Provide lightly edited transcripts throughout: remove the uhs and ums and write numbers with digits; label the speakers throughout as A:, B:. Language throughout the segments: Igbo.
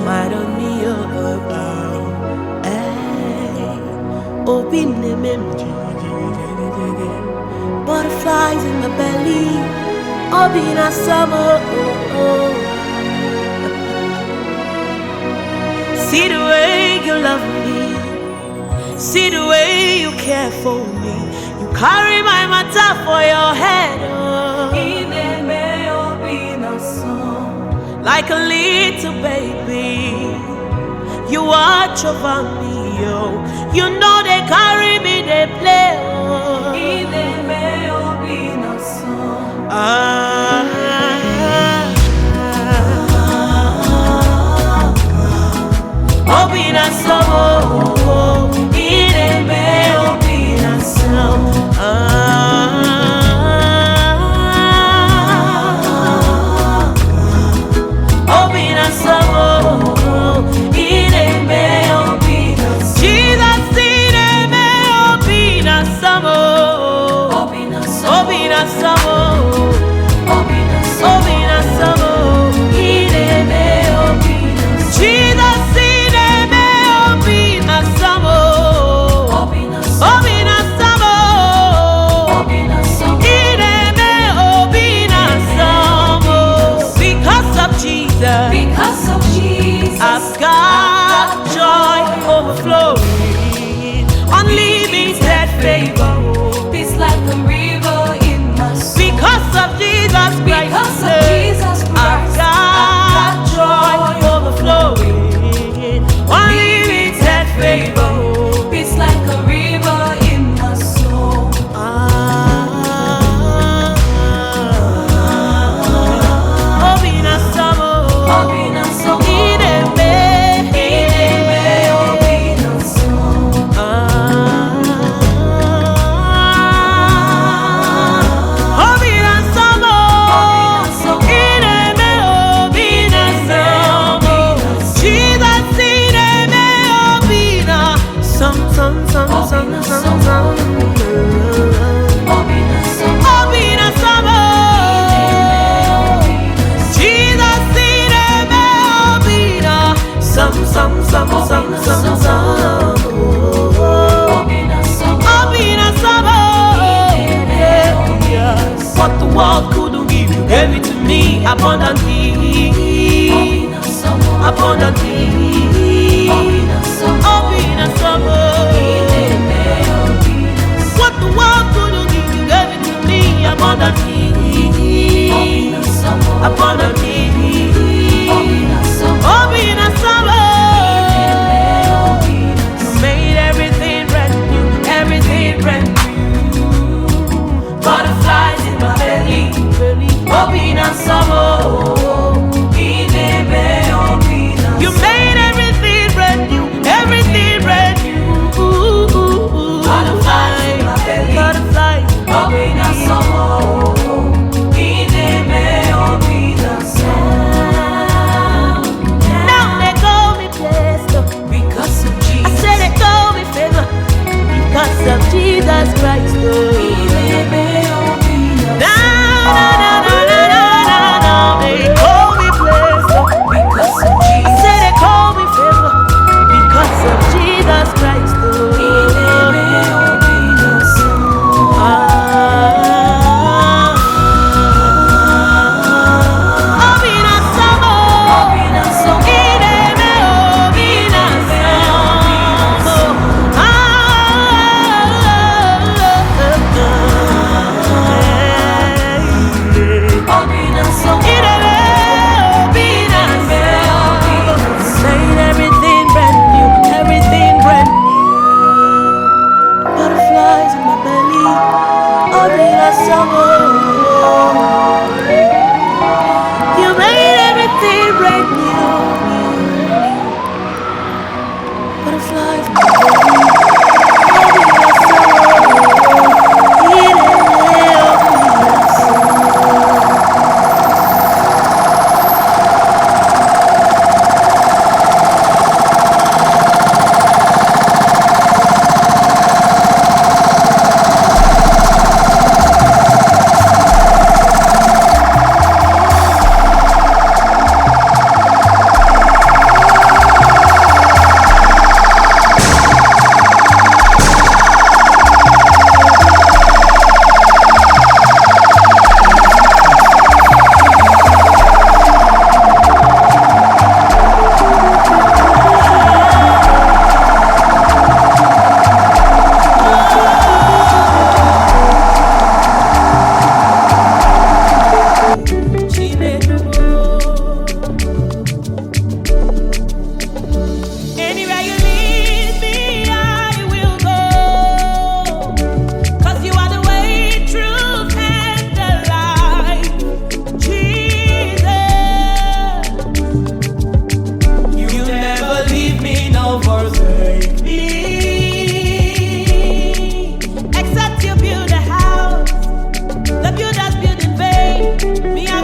A: Smile on me, oh, oh, oh. Hey, obi na-eme m jigijigijigiji. Butterflies in my belly, obi na-asọ m, oh, oh, oh. See the way you love me, see the way you care for me. You carry my matter for your head, oh.
B: Ị na-eme obi na-asọ m.
A: Like a little baby. You watch over me, oh. You know they carry me, they play, oh.
B: Ị na-eme obi na-asọ m.
A: Ah, obi na-asọ m, oh, oh. Ị na-eme obi na-asọ m. Ah, obi na-asọ m, oh, oh. Ị na-eme
B: Obi na-asọ m.
A: Jesus, ị na-eme obi na-asọ m, oh.
B: Obi na-asọ m.
A: Obi na-asọ m, oh.
B: Obi na-asọ m.
A: Obi na-asọ m, oh.
B: Ị na-eme obi na-asọ m.
A: Jesus, ị na-eme obi na-asọ m, oh.
B: Obi na-asọ m.
A: Obi na-asọ m, oh.
B: Obi na-asọ m.
A: Ị na-eme obi na-asọ m, oh. Because of Jesus,
B: Because of Jesus,
A: I've got joy overflowing, unlimited favor. Oh.
B: Peace like a river in my soul.
A: Because of Jesus Christ,
B: Because of Jesus
A: I've
B: Christ,
A: got joy overflowing, unlimited favor.
B: Peace like a river in my soul.
A: Ah, obi na-asọ m,
B: Obi na-asọ m.
A: ị na-eme,
B: Ị na-eme obi na-asọ m.
A: Ah, obi na-asọ m, ị na-eme obi na-asọ m. Jizọs, ị na-eme obi na-asọ m, sọ m, sọ m, sọ m, sọ m, sọ m.
B: Obi na-asọ m.
A: Obi na-asọ m, Jizọs, ị na-eme obi na-asọ m, sọ m, sọ m, sọ m, sọ m, sọ m.
B: Obi na-asọ m.
A: Obi na-asọ m, yeah. What the world couldn't give, you gave it to me abundantly,
B: Obi na-asọ m.
A: abundantly.
B: Obi na-asọ m.
A: Obi na-asọ m,
B: Ị na-eme obi na-asọ m.
A: what the world couldn't give, you gave it to me abundantly,
B: Obi na-asọ m.
A: abundantly.
B: Obi na-asọ m.
A: Obi na-asọ m,
B: Obi
A: you made everything brand new, everything brand new. Butterflies in my belly, obi na-asọ m.
B: Ị na-eme obi na-asọ m.
A: You made everything brand new, everything brand new.
B: Butterflies in my belly.
A: Butterflies.
B: Obi na-asọ m. Ị na-eme obi na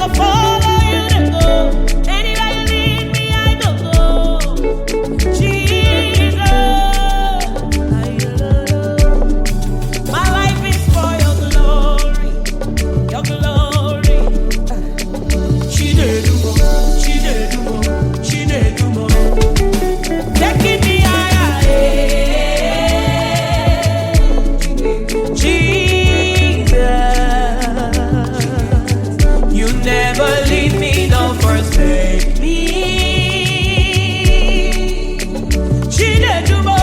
A: I go follow you to go. Anywhere you lead me, I go go. Jesus, my life is for your glory, your glory. Chinedumo, Chinedumo, Chinedumo. Taking me higher, eh. Jesus, you never leave me, nor forsake me. Chinedumo,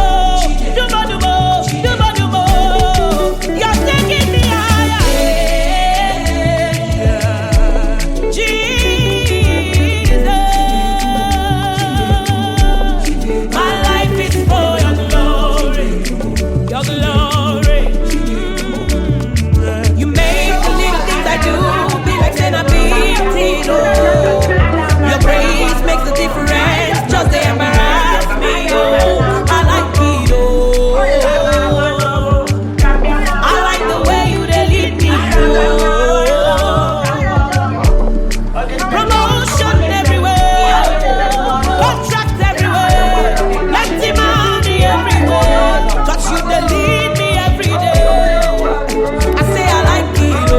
A: dumo, dumo, dumo, dumo. You're taking me higher, eh. Jesus, my life is for your glory, your glory. You make the little things I do be like saying I'm big oh. Your grace makes the difference, just they embarrass me, oh. I like it, oh. I like the way you dey lead me, oh. Promotion everywhere, contract everywhere, plenty money everywhere. Touch you, they lead me every day. I say I like it, oh.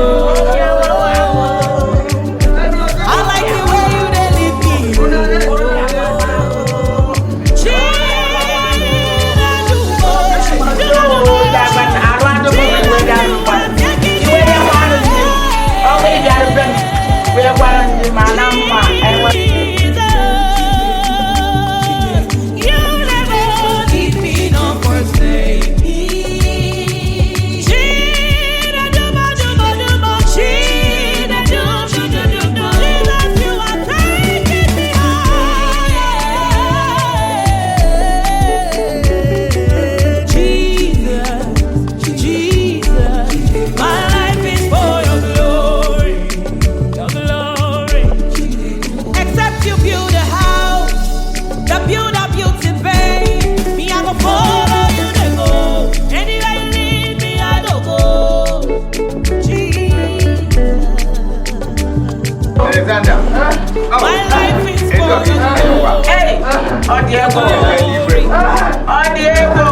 A: I like the way you dey lead me, oh. You never leave me nor forsake me. Jesus, my life is for your glory, your glory. Except you build a house, the builder built in vain. Me, I go follow you to go. Anywhere you lead me, I go go. Jesus,
C: Alexander.
A: my life is for your
D: Hey, ọ dị egwu.
A: glory.
D: Ọ dị egwu.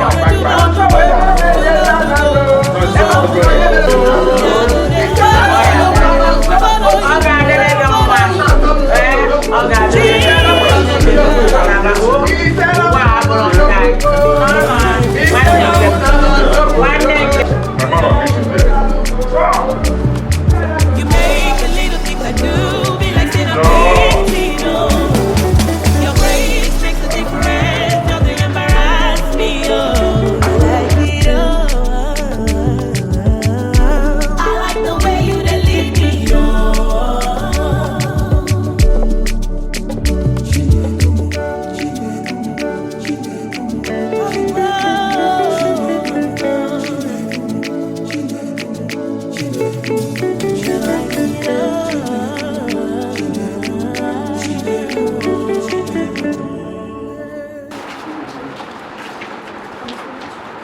D: Ọ ga-adịrị gị mma. Ee, ọ ga-adịrị gị mma. Ugbu a abụrụ nke anyị. Nwanne nke nwanne nke
A: You make the little things I do be like sin I'm Your grace makes a difference, nothing embarrass me. Oh, I like it. Oh, I like the way you dey lead me. Oh.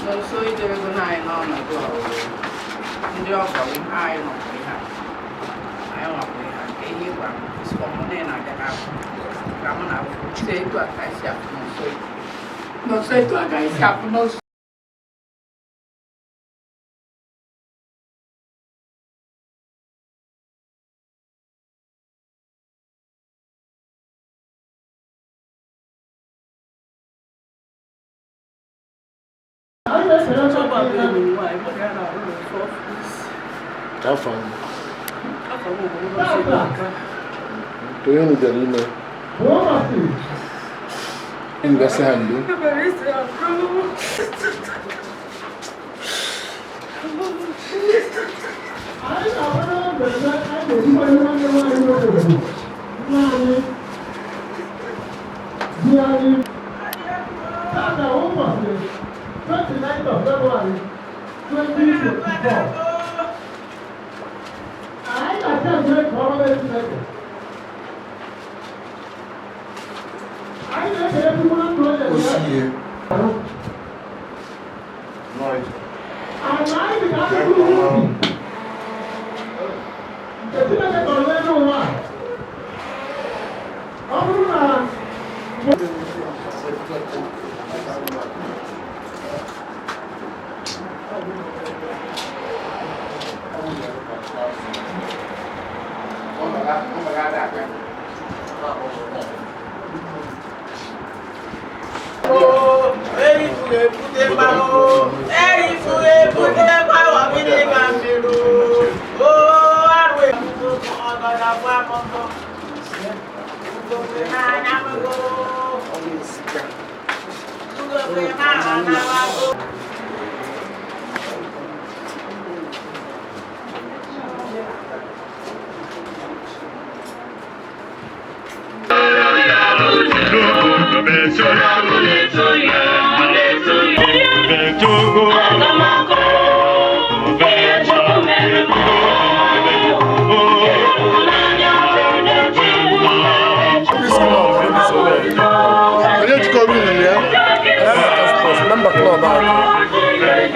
D: Nso idebego na anyị n'ọnọdụ a ndị ọgọ m ha anyị nọkwa ihe a anyị nwakwa ihe a nke ihe ịgwa m sịkwa mụ na ị na-abịa n'afọ ka mụ na sị etu a ka anyị si apụ n'nso nọnso etu a ka anyị si apụ n'nso.
E: Afọ m. Onye unu bịara ime unu gasị ha ndo.
C: Osie. Noise.
E: Onye jikọrọ unu ya?
C: Member club ahụ.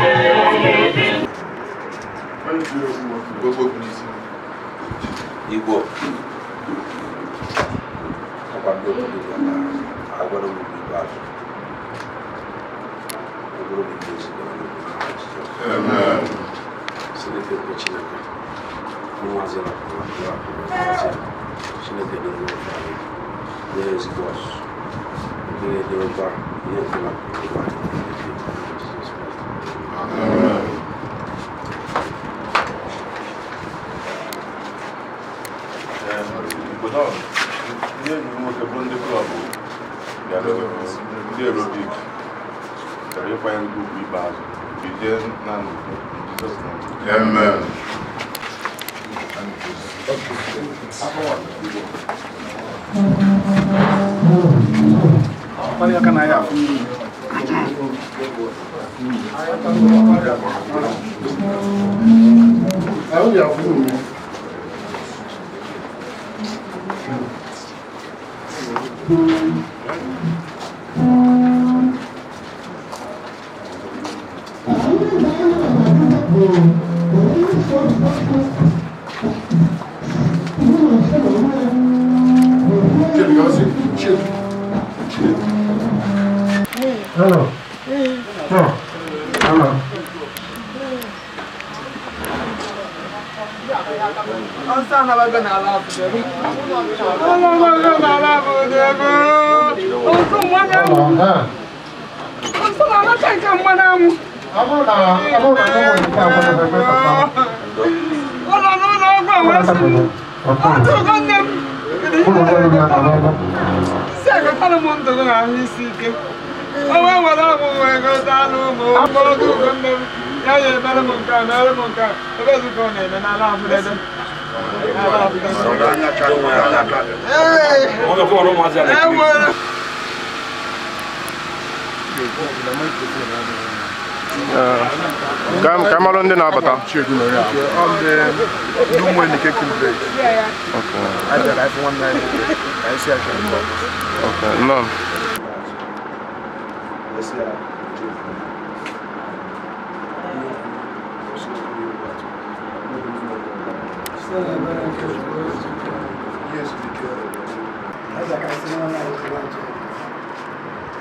F: Igbo ọkwa ndị obodo bịa na agwara m ugwu ikpeazụ ọ bụrụ na ndị ezigbo na obodo ha Jizọs Chineke bụ Chineke ụmụazị rapụrụ rapụrụ ụmụazị Chineke na-enwe ofe anyị nye ha ezigbo ọzụzụ ndị na-edewekwa ihe nke rapụrụ ụwa anyị Jizọs Kraịst.
G: Obodo ndị enyi m nwoke bụ ndị klọb bịara, ndị aerobik bịara ịkwanyere gị ugwu ikpeazụ bije na n'udo Jizọs na
H: Amen.
E: Ahụ ya afụ unu. Chidi, gazi. Chidi. Chidi.
G: Ka malụ ndị na-abata.
E: Chidi nọ ya.
C: Ndị ụmụ Enike Kindred. A bịara ịfụ nwanne anyị nwoke ka anyị si achọ nke ọma.
G: Okay, nnọọ.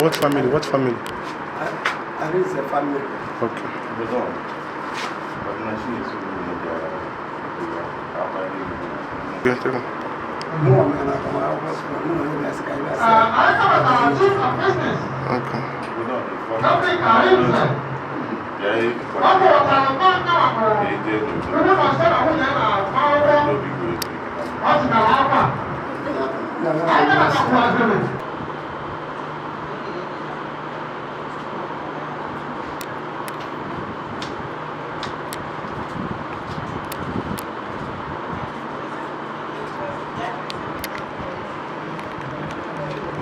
G: What family? What family?
C: Arinze family.
G: Okay. Obodo ọdịnachi ezinụlọ bịara ka akwanyere gị ugwu. Yeah, take it.
C: Mụnwa mere na agbamakwụkwọ sịrị mụ na onye bịa sị ka anyị bịa sị ya.
G: Okay. Obodo bịara ịkwanyere ka eje n'udo n'obi gị ezu ike.
C: Na- na-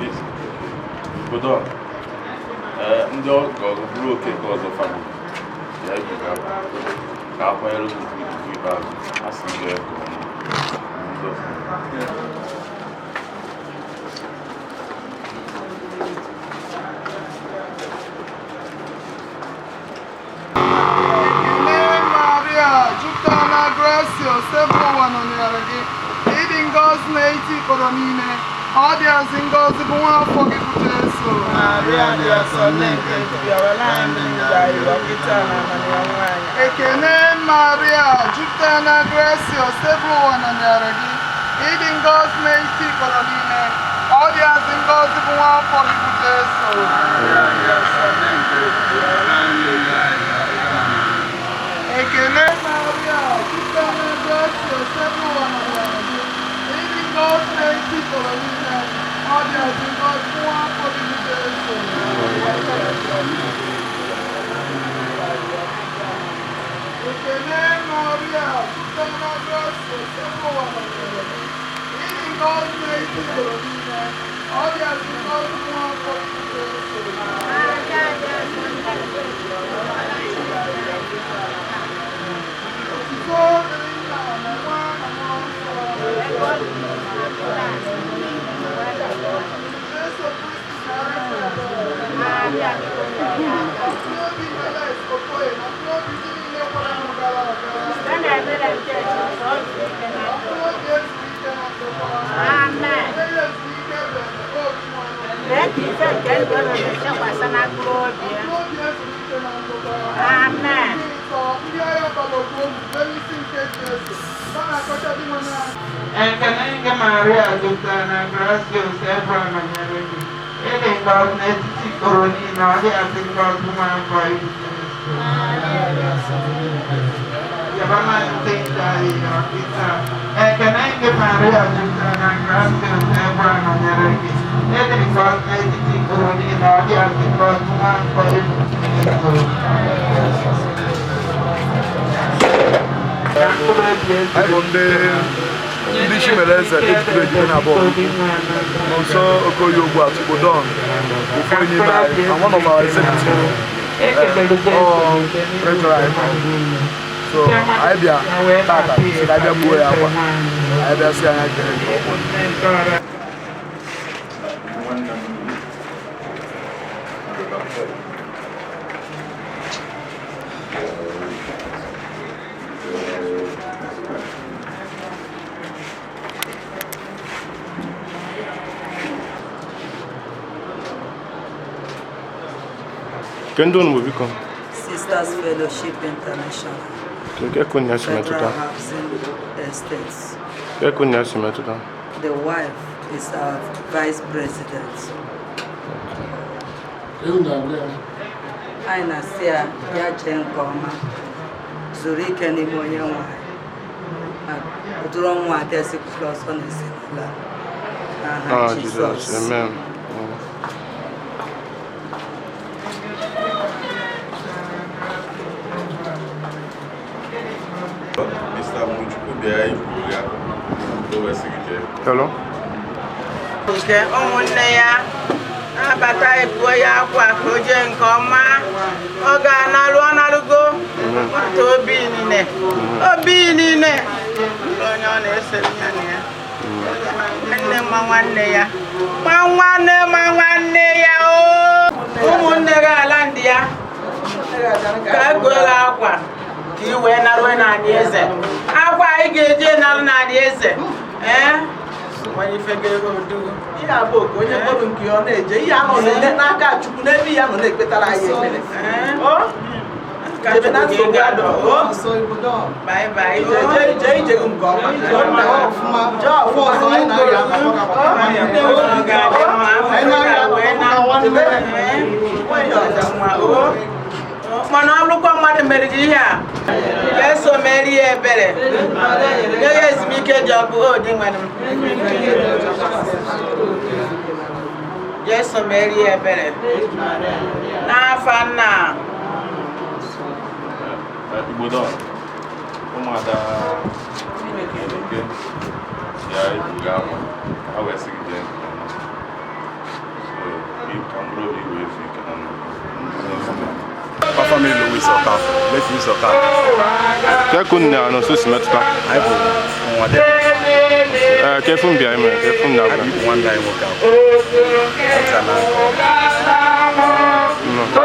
G: Yes. Obodo a, ndị ọgọ bụrụ oke nke ọzọ famili ya ebuga ka akwanyere gị ugwu ugwu ikpeazụ a sị gị nke ọma. Jizọs.
I: Ekele Maria, jupụtara na grasia, osebụwa nọnyere gị. Ịdị ngọzi n'etiti ikporo niile, ọ dịazị ngọzi bụ nwa afọ gị bụ Jesu.
D: Maria dị asọ nne nke bịara anyị ndị njọ ayịrọ kịta na abalị ọnwụ anyị.
I: Ekele Maria, jupụtara na grasia, osebụwa nọnyere gị. Ịdị ngọzi n'etiti ikporo niile, ọ dịazị ngọzi bụ nwa afọ gị bụ Jesu. Ekele Maria, jupụtara na grasia, Osebụụwa nọnyere gị. Ịdị ngọzi n'etiti ikporo niile, ọ dịazị ngọzi bụ nwa afọ gị bụ Jesu. Ekele Maria, jupụtara na grasia, Osebụụwa nọnyere gị. Ịdị ngọzi n'etiti ikporo niile, ọ dịazị ngọzi bụ nwa afọ gị bụ Jesu. Otuto dịrị Nna na Nwa na Mmụọ Nsọ. Jesu Kristi nara ekele. Mkpụrụ obi Alex Okoye na mkpụrụ obi ndị niile kwere anụ gara aga. Mkpụrụ obi ezuru ike na ndokwa. Nye ya ezumike ebere, o Chinwe. Mkpụrụ obi ezuru ike na ndokwa. Ndị nsọ, ndị agha gbara okwu n'elu isi nke Jesu. Ha na-akọcha di nwe anyị.
H: Ekele gị Maria, jupụtara na grasia, Osebụụwa nọnyere gị. Ịdị ngọzi n'etiti ikporo niile, ọ dịazị ngọzi nwa afọ gị bụ Jesu. Ekele gị Maria, jupụtara na grasia, Osebụụwa nọnyere gị. Ịdị ngọzi n'etiti ikporo niile, ọ dịazị ngọzi nwa afọ gị bụ Jesu.
C: Anyị bụ ndị Chimeleze ejikere ejide na abụọ nso Okoye Ogbu Atukpo Don, ofu onye n'ime anyị and one of our executive treasurer anyị. So anyị bịa tata si ka anyị bịa gbuo ya akwa, anyị bịa si anya jere nke ọma.
G: Nwanne m Ndụka. Ke ndị unu bụ biko?
J: Sisters Fellowship International,
G: Ke ka unu ya si
J: Federal
G: metụta?
J: Housing Estates.
G: Ke ka unu ya si metụta?
J: The wife is our vice president. Anyị na-asị ya ya jee nke ọma, zuru ike n'ime onye nwanyị, ma ụdịrị ọnwụ abịazikwala ọzọ n'ezinụlọ a. N'aha
G: Ah, Jizọs.
J: Jizọs.
G: Amen. Mr. Muchukwu bịa ikwu ya o wesịrị jee. Hello?
D: Nke ụmụnne ya na-abata ebuo ya akwa ka o jee nke ọma. Ọ ga-analụ ọ narugo otu obi niile, obi niile onye ọ na-ese ya na ya nwanne ma nwanne ya ma nwanne ma nwanne ya o ụmụnne gị ala ndị ya ka e gbuo gị akwa ka ị wee naruo n'ala eze akwa anyị ga-eje narụ n'ala eze ee nwere ife ga-eru odugu.
K: Ihe a bụ oke onye kpọrọ nke ọ na-eje ihe anọ n'aka Chukwu n'ebe ihe anọ na-ekpetara anyị ekpere. O jebe na nsogbu adọ o
D: Bye bye.
K: Ije ije ije gị nke ọma. Jee ọfụ ọzọ anyị na-arịa
D: Mana ọ bụrụkwa mmadụ mere gị ihe a ga-eso meri ya ebere nye ya ezumike dị ọkụ o dị nwere m Jesu meri ya ebere n'afa nna.
G: Igbo Don, ụmụada Eleke ya ebughị akwa ha wee sị gị jee nke ọma. So, ka mkpụrụ obi wee zuo ike na ndụ.
L: My family Louis Okafor, late Louis Okafor.
G: Ke ka unu na nso si metụta?
L: Anyị bụ nwa dị.
G: Ee, ka efu m bịa ime, ka efu m na-abịa.
L: Anyị bụ nwanne anyị nwoke ahụ. Ọta na
G: Nnọọ.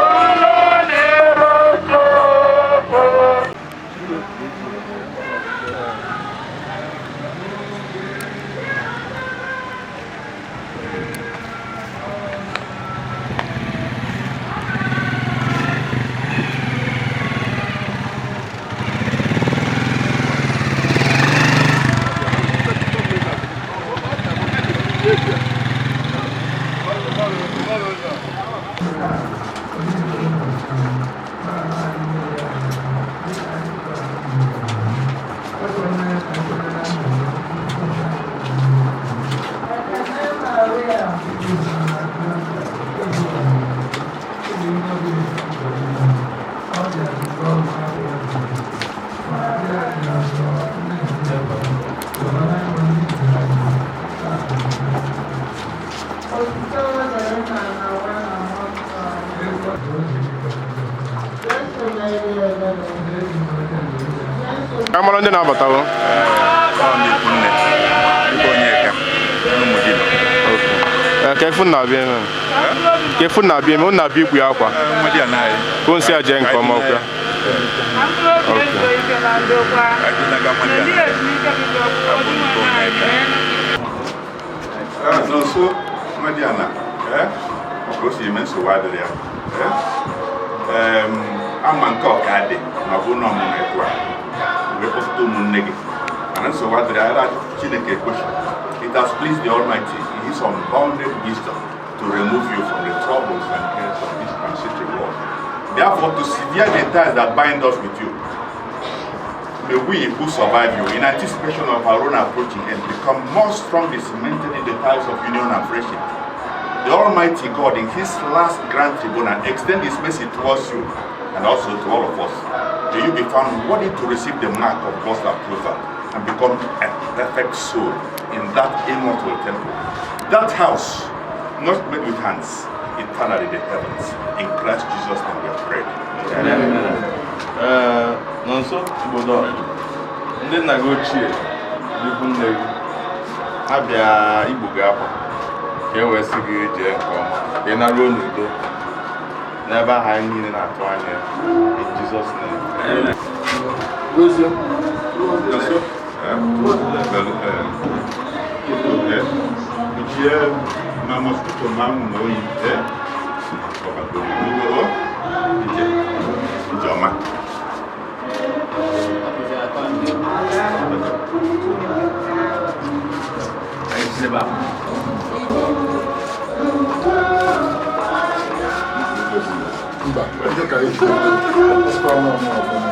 G: Ndị na-abatawo? Ka efu na-abịa eme? Ka efu na-abịa eme? Unu na-abịa ikpu ya akwa? Ka o si aje nke ọma ọkwa?
M: Nonso Nwadiana, ka o si eme nsogbu adịrị ya. Ama nke ọka dị ma ọ bụ na ọmụmụ etu a wee kpọpụta ụmụnne gị mana nsogbu adịrị ya. Chineke ekwechi. It has pleased the Almighty in His unbounded wisdom to remove you from the troubles and cares of this transitory world. Therefore, to sever the ties that bind us with you, may we who survive you, in anticipation of our own approaching end, become more strongly cemented in the ties of union and friendship. The Almighty God, in His last grand tribunal, extend His mercy towards you and also to all of us. May you be found worthy to receive the mark of God's approval and become a perfect soul in that immortal temple. That house, not made with hands, eternally in the heavens. In Christ Jesus' name we have prayed.
G: Amen. Nonso Igbodo, ndị nna gị ochie, ndị ikwu nne gị, ha bịa igbo gị akwa ka e wee sị gị jee nke ọma, ka ị naruo n'udo n'ebe ahụ anyị niile na-atụ anya. In Jesus' name. Amen.
M: Nonso, ma mosquito ma ụmụ oyi Ijeọma.
E: Mba, ndị ka eji sikwa nwa ọmụ ọfụma.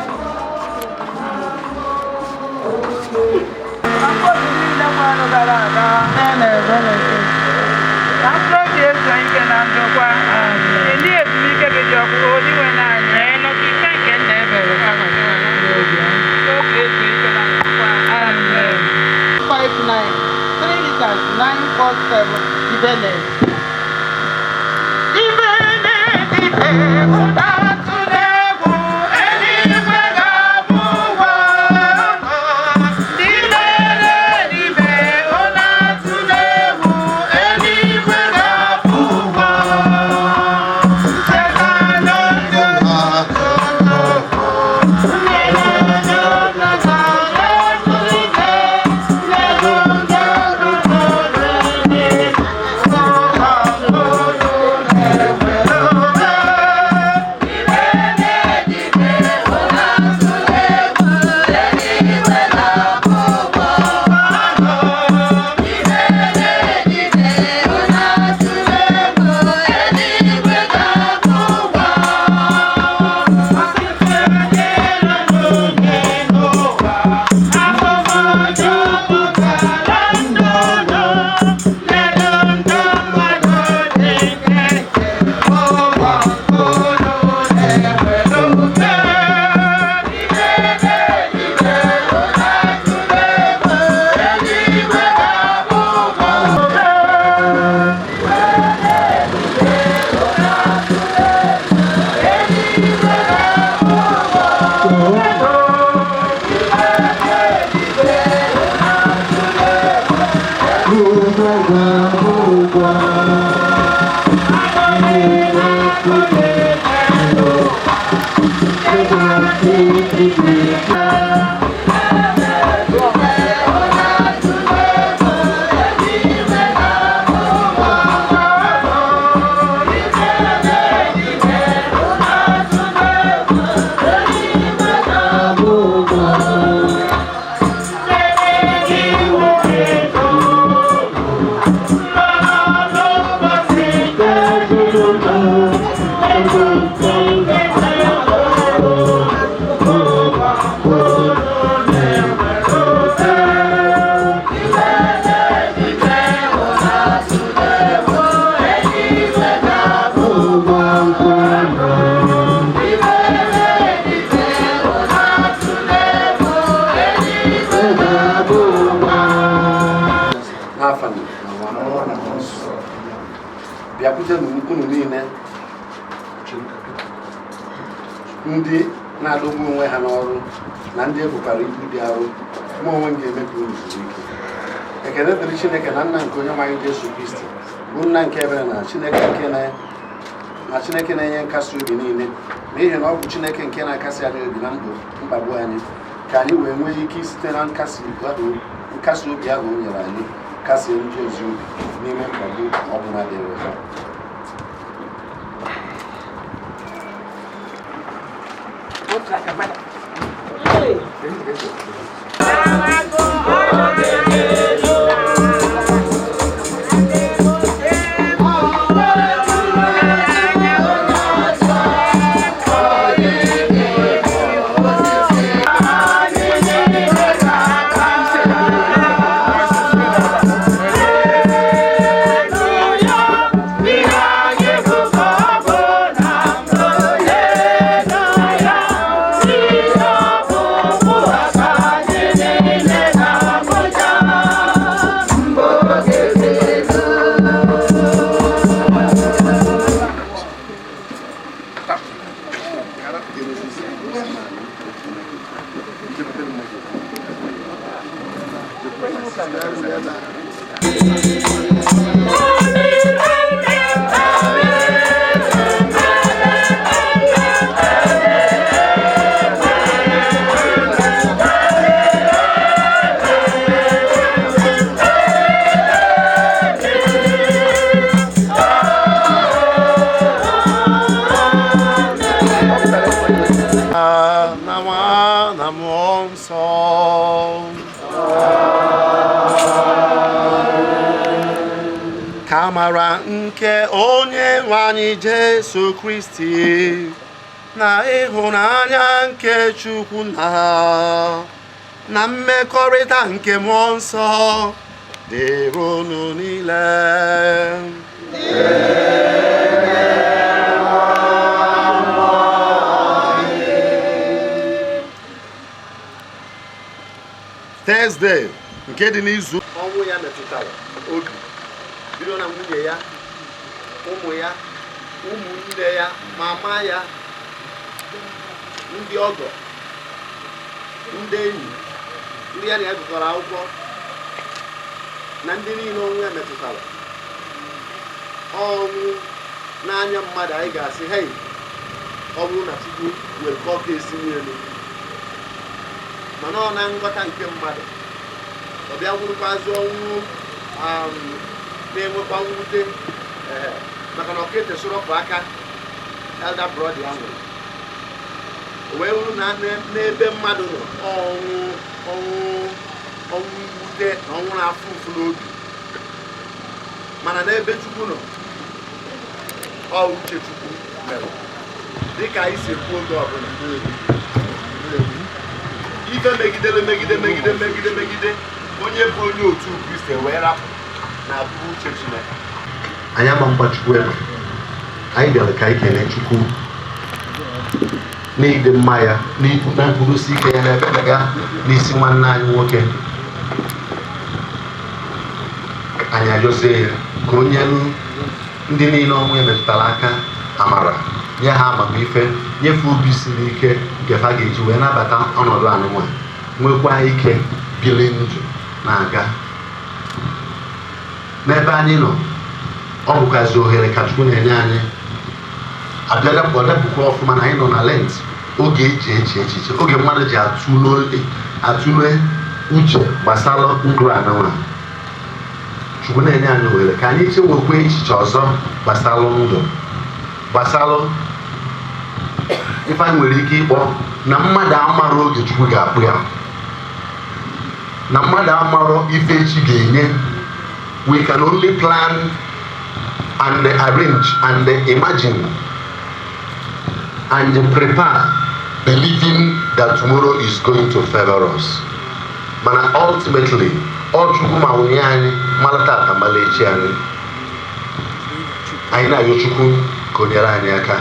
H: Ka mkpụrụ obi ezuo ike na ndokwa, eli ezumike gị dị ọkụ onye anyị ikpe nke nna ebere obi ezuo ike na ndokwa. Amen.
I: 59 3 liters 947 Ibene. Ibene ibe ụda tụrụ egwu eluigwe ga-abụ ụwa. Ibene ibe ụda tụrụ egwu eluigwe ga-abụ ụwa. Ncheta n'oge
F: Bịakwute unu niile ndị
N: Na-adọgbu onwe ha n'ọrụ na ndị ebukwara ibu dị arụ, mụ onwe m ga-eme ka unu zuru ike. Ekele dịrị Chineke na nna nke onye nwe anyị Jesu Kristi, bụ nna nke ebere na Chineke nke na na Chineke na-enye nkasi obi niile, n'ihi na ọ bụ Chineke nke na-akasi anyị obi na ndụ mkpagbu anyị, ka anyị wee nwee ike site na nkasi obi ahụ o nyere anyị kasie ndị ọzọ obi n'ime mkpagbu ọbụla dịrị ha. Ka amara nke onye nwe anyị Jesu Kristi na ịhụnanya nke Chukwu na mmekọrịta nke Mmụọ Nsọ dịrị unu niile. Thursday nke dị n'izu ọnwụ ya metụtara obi bido na nwunye ya, ụmụ ya, ụmụnne ya, mama ya, ndị ọgọ, ndị enyi, ndị ya na ya gụkọrọ akwụkwọ na ndị niile ọnwụ ya metụtara. Ọnwụ n'anya mmadụ anyị ga-asị hei, ọ bụrụ na Chukwu nwere ka ọ ga-esi n'elu, mana ọ na nghọta nke mmadụ ọ bịa wụrụkwazị ọnwụ na-enwekwa mwute, maka na ọkete sụrọpụ aka elder brother ya nwụrụ, o wee wụrụ na n'ebe mmadụ nọ ọnwụ ọnwụ ọnwụ mwute na ọnwụ na-afụ ụfụ n'obi, mana n'ebe Chukwu nọ ọ uche Chukwu mere dịka anyị si ekwu oge ọbụla. Ife megidere megide megide megide megide onye bụ onye otu Kristi wee rapụ na abụrụ uche Chineke. Anyị ama mgba Chukwu egbe, anyị bịara ka anyị kelee Chukwu n'ịdị mma ya na nkwudosi ike ya n'ebe ya n'isi nwanne anyị nwoke. Anyị ayọzie ya ka o nyelu ndị niile ọnwụ ya metụtara aka amara, nye ha amamife, nyefe obi siri ike nke fa ga-eji wee nabata ọnọdụ anụnwa, nwekwa ike biri ndụ na-aga. N'ebe anyị nọ, ọ bụkwazi ohere ka Chukwu na-enye anyị. Abịadapụkwa ọfụma na anyị nọ na Lent, oge eji eche echiche, oge mmadụ ji atụle uche gbasara ndụ anụnwa. Chukwu na-enye anyị ohere ka anyị chewekwa echiche ọzọ gbasara ndụ, gbasara ife anyị nwere ike ịkpọ na mmadụ amara oge Chukwu ga-akpụ ya, na mmadụ amarọ ife echi ga-enye. We can only plan and arrange and imagine and prepare, believing that tomorrow is going to favor us. Mana ultimately, ọ Chukwu ma nwunye anyị mara tata mara echi anyị. Anyị na-ayọ Chukwu ka o nyere anyị aka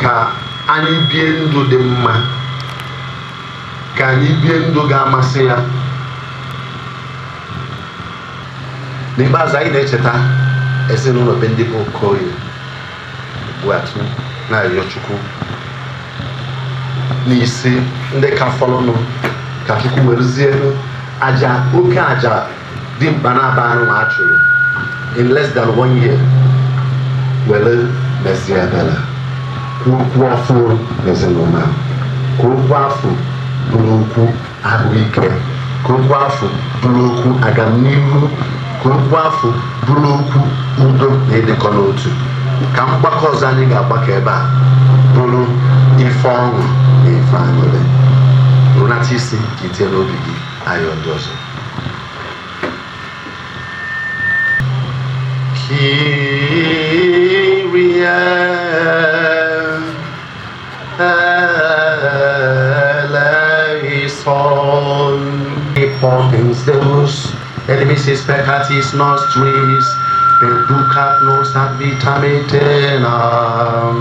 N: ka anyị bie ndụ dị mma, ka anyị bie ndụ ga-amasị ya. N'ikpeazụ anyị na-echeta ezinụlọ be ndị bụ Okoye Ugwuatụ, na-arịọ Chukwu
E: N'isi ndị ka fọrọnụ, ka Chukwu werezie aja oke aja dị mkpa na-aba anụ ma a chụrụ in less than one year were mezie ebere, kwuo okwu ọfụ n'ezinụlọ a, ka okwu afọ bụrụ okwu ahụike, ka okwu afọ bụrụ okwu agamnihu, ka okwu afọ bụrụ okwu udo na ịdịkọ n'otu, ka mgbakọ ọzọ anyị ga-agbakọ ebe a bụrụ ife ọṅụ na ife aṅụrị. Rụnata isi ka itinye n'obi gị ayọ ndị ọzọ. Kyrie eleison. Potens Deus, enemies peccatis nostris, perducat nos ad vitam aeternam.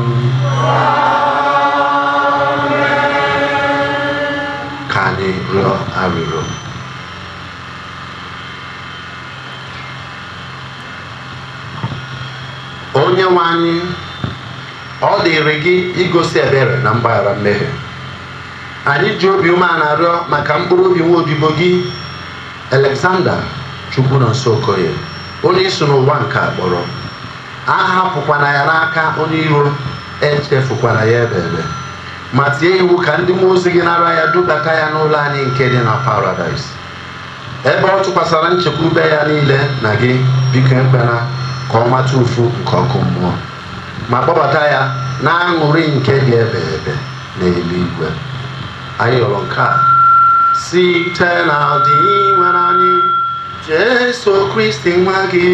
E: Ka anyị rịọ arịrịọ. Onye nwe anyị, ọ dịrị gị igosi ebere na mgbaghara mmehie. Anyị ji obi umeala arịọ maka mkpụrụ obi nwa odibo gị Alexander Chukwunonso Okoye, onye isi n'ụwa nke a kpọrọ. Ahapụkwana ya n'aka onye iro, echefukwana ya ebe ebe, ma tie iwu ka ndị mmụọ ozi gị nara ya dubata ya n'ụlọ anyị nke dị na paradaịs, ebe ọ tụkwasara nchekwube ya niile na gị. Biko ekwela ka ọ mata ụfụ nke ọkụ mmụọ, ma kpọbata ya na aṅụrị nke dị ebe ebe n'eluigwe. Anyị yọrọ nke a site na Dinwenụ anyị Jesu Kristi nwa gị,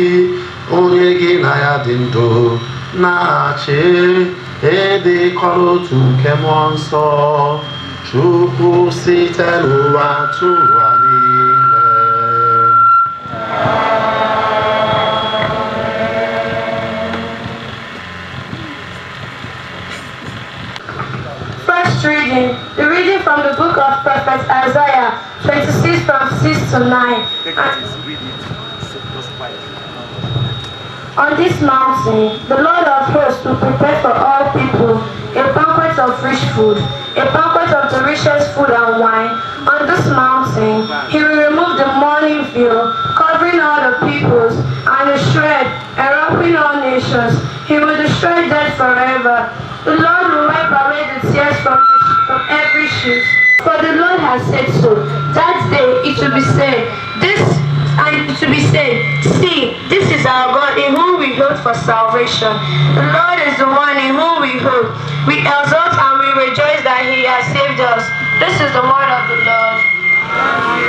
E: onye gị na ya dị ndụ na-achị ịdịkọrọ otu nke mmụọ nsọ Chukwu site n'ụwa tụwa niile.
O: First reading, the reading from the book of Prophet Isaiah 26 from 6 to 9. On this mountain, the Lord of hosts will prepare for all people a banquet of rich food, a banquet of the richest food and wine. On this mountain, he will remove the mourning veil, covering all the peoples, and the shred, enwrapping all nations. He will destroy death forever. The Lord will wipe away the tears from every cheek. For the Lord has said so. That day it will be said, this and it will be said, see, this is our God in whom we hope for salvation. The Lord is the one in whom we hope. We exult and we rejoice that he has saved us. This is the word of the Lord.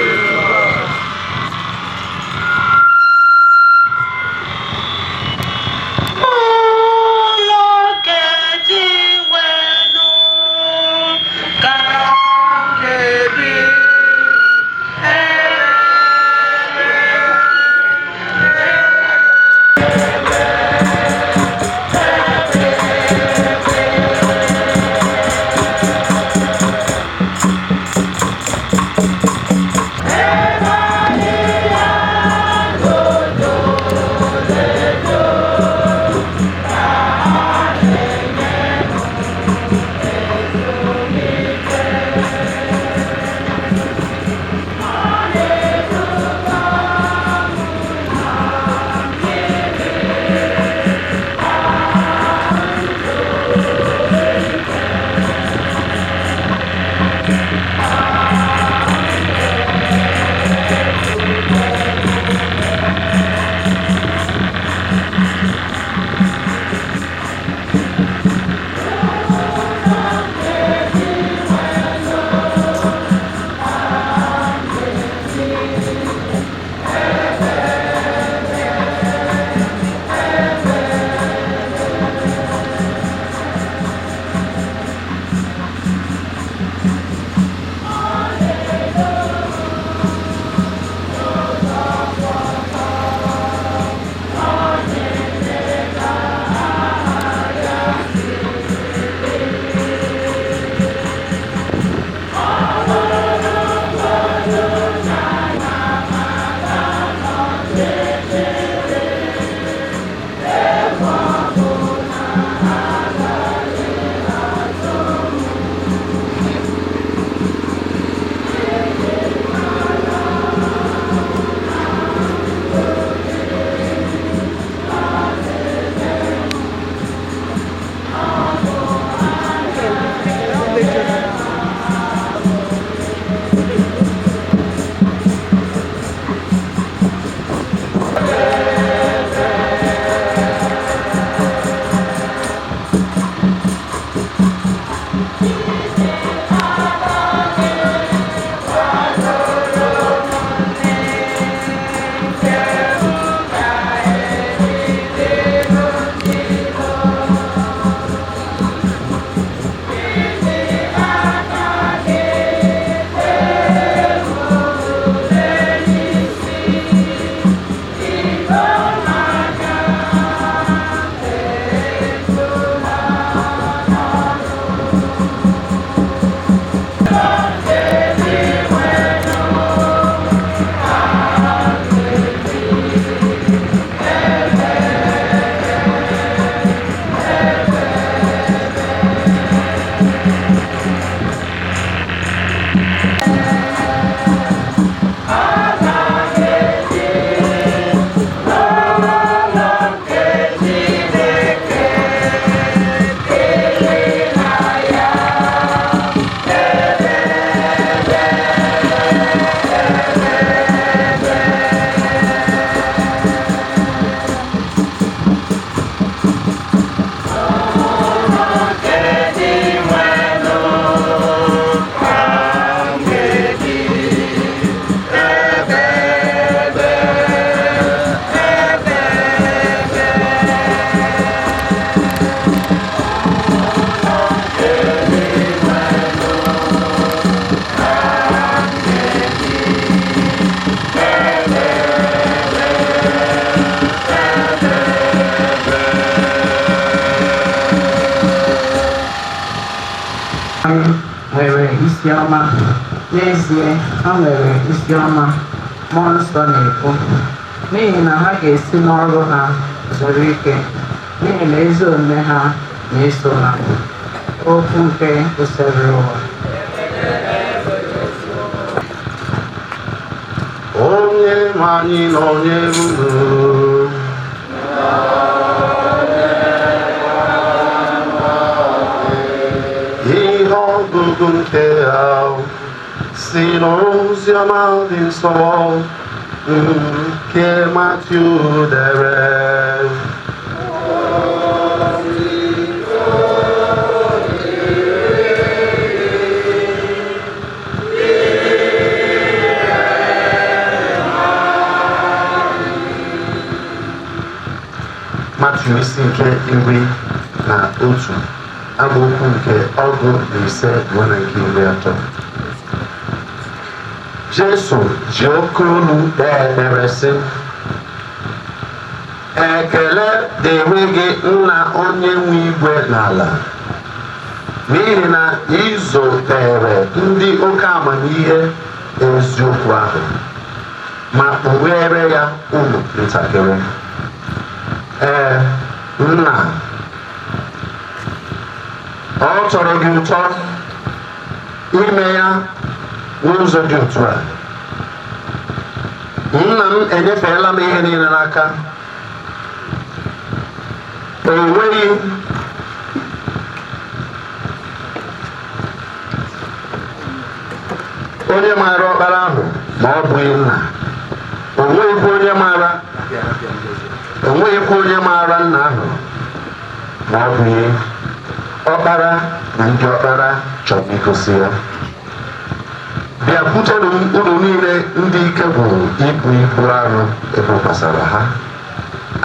H: isi ọma. N'ezie, ha nwere isi ọma, Mmụọ Nsọ na-ekwu, n'ihi na ha ga-esi n'ọrụ ha zuru ike, n'ihi na ezi omume ha na-eso ha. Okwu nke usoro ụwa.
E: Onye nwe anyị nọnyere unu. Ihe ọgụgụ nke ahụ si n'oziọma dị nsọ nke Matiu dere. Matiu isi nke 11, amaokwu nke 15 ruo na nke 30. Jesu ji oke olu kpee ekpere sị, ekele dịrị gị nna onye nwe igwe n'ala, n'ihi na ị zotere ndị oke amamihe eziokwu ahụ, ma kpughere ya ụmụ ntakịrị. Ee, nna, ọ tọrọ gị ụtọ ime ya n'ụzọ dị otu a. Nna m enyefeela m ihe niile n'aka. O nweghị onye maara ọkpara ahụ ma ọ bụghị nna. O nweghịkwa onye maara o nweghịkwa onye maara nna ahụ ma ọ bụghị ọkpara na ndị ọkpara chọrọ igosi ya. Bịakwutenụ m unu niile ndị ike gwụrụ ibu ibu arụ ebokwasara ha,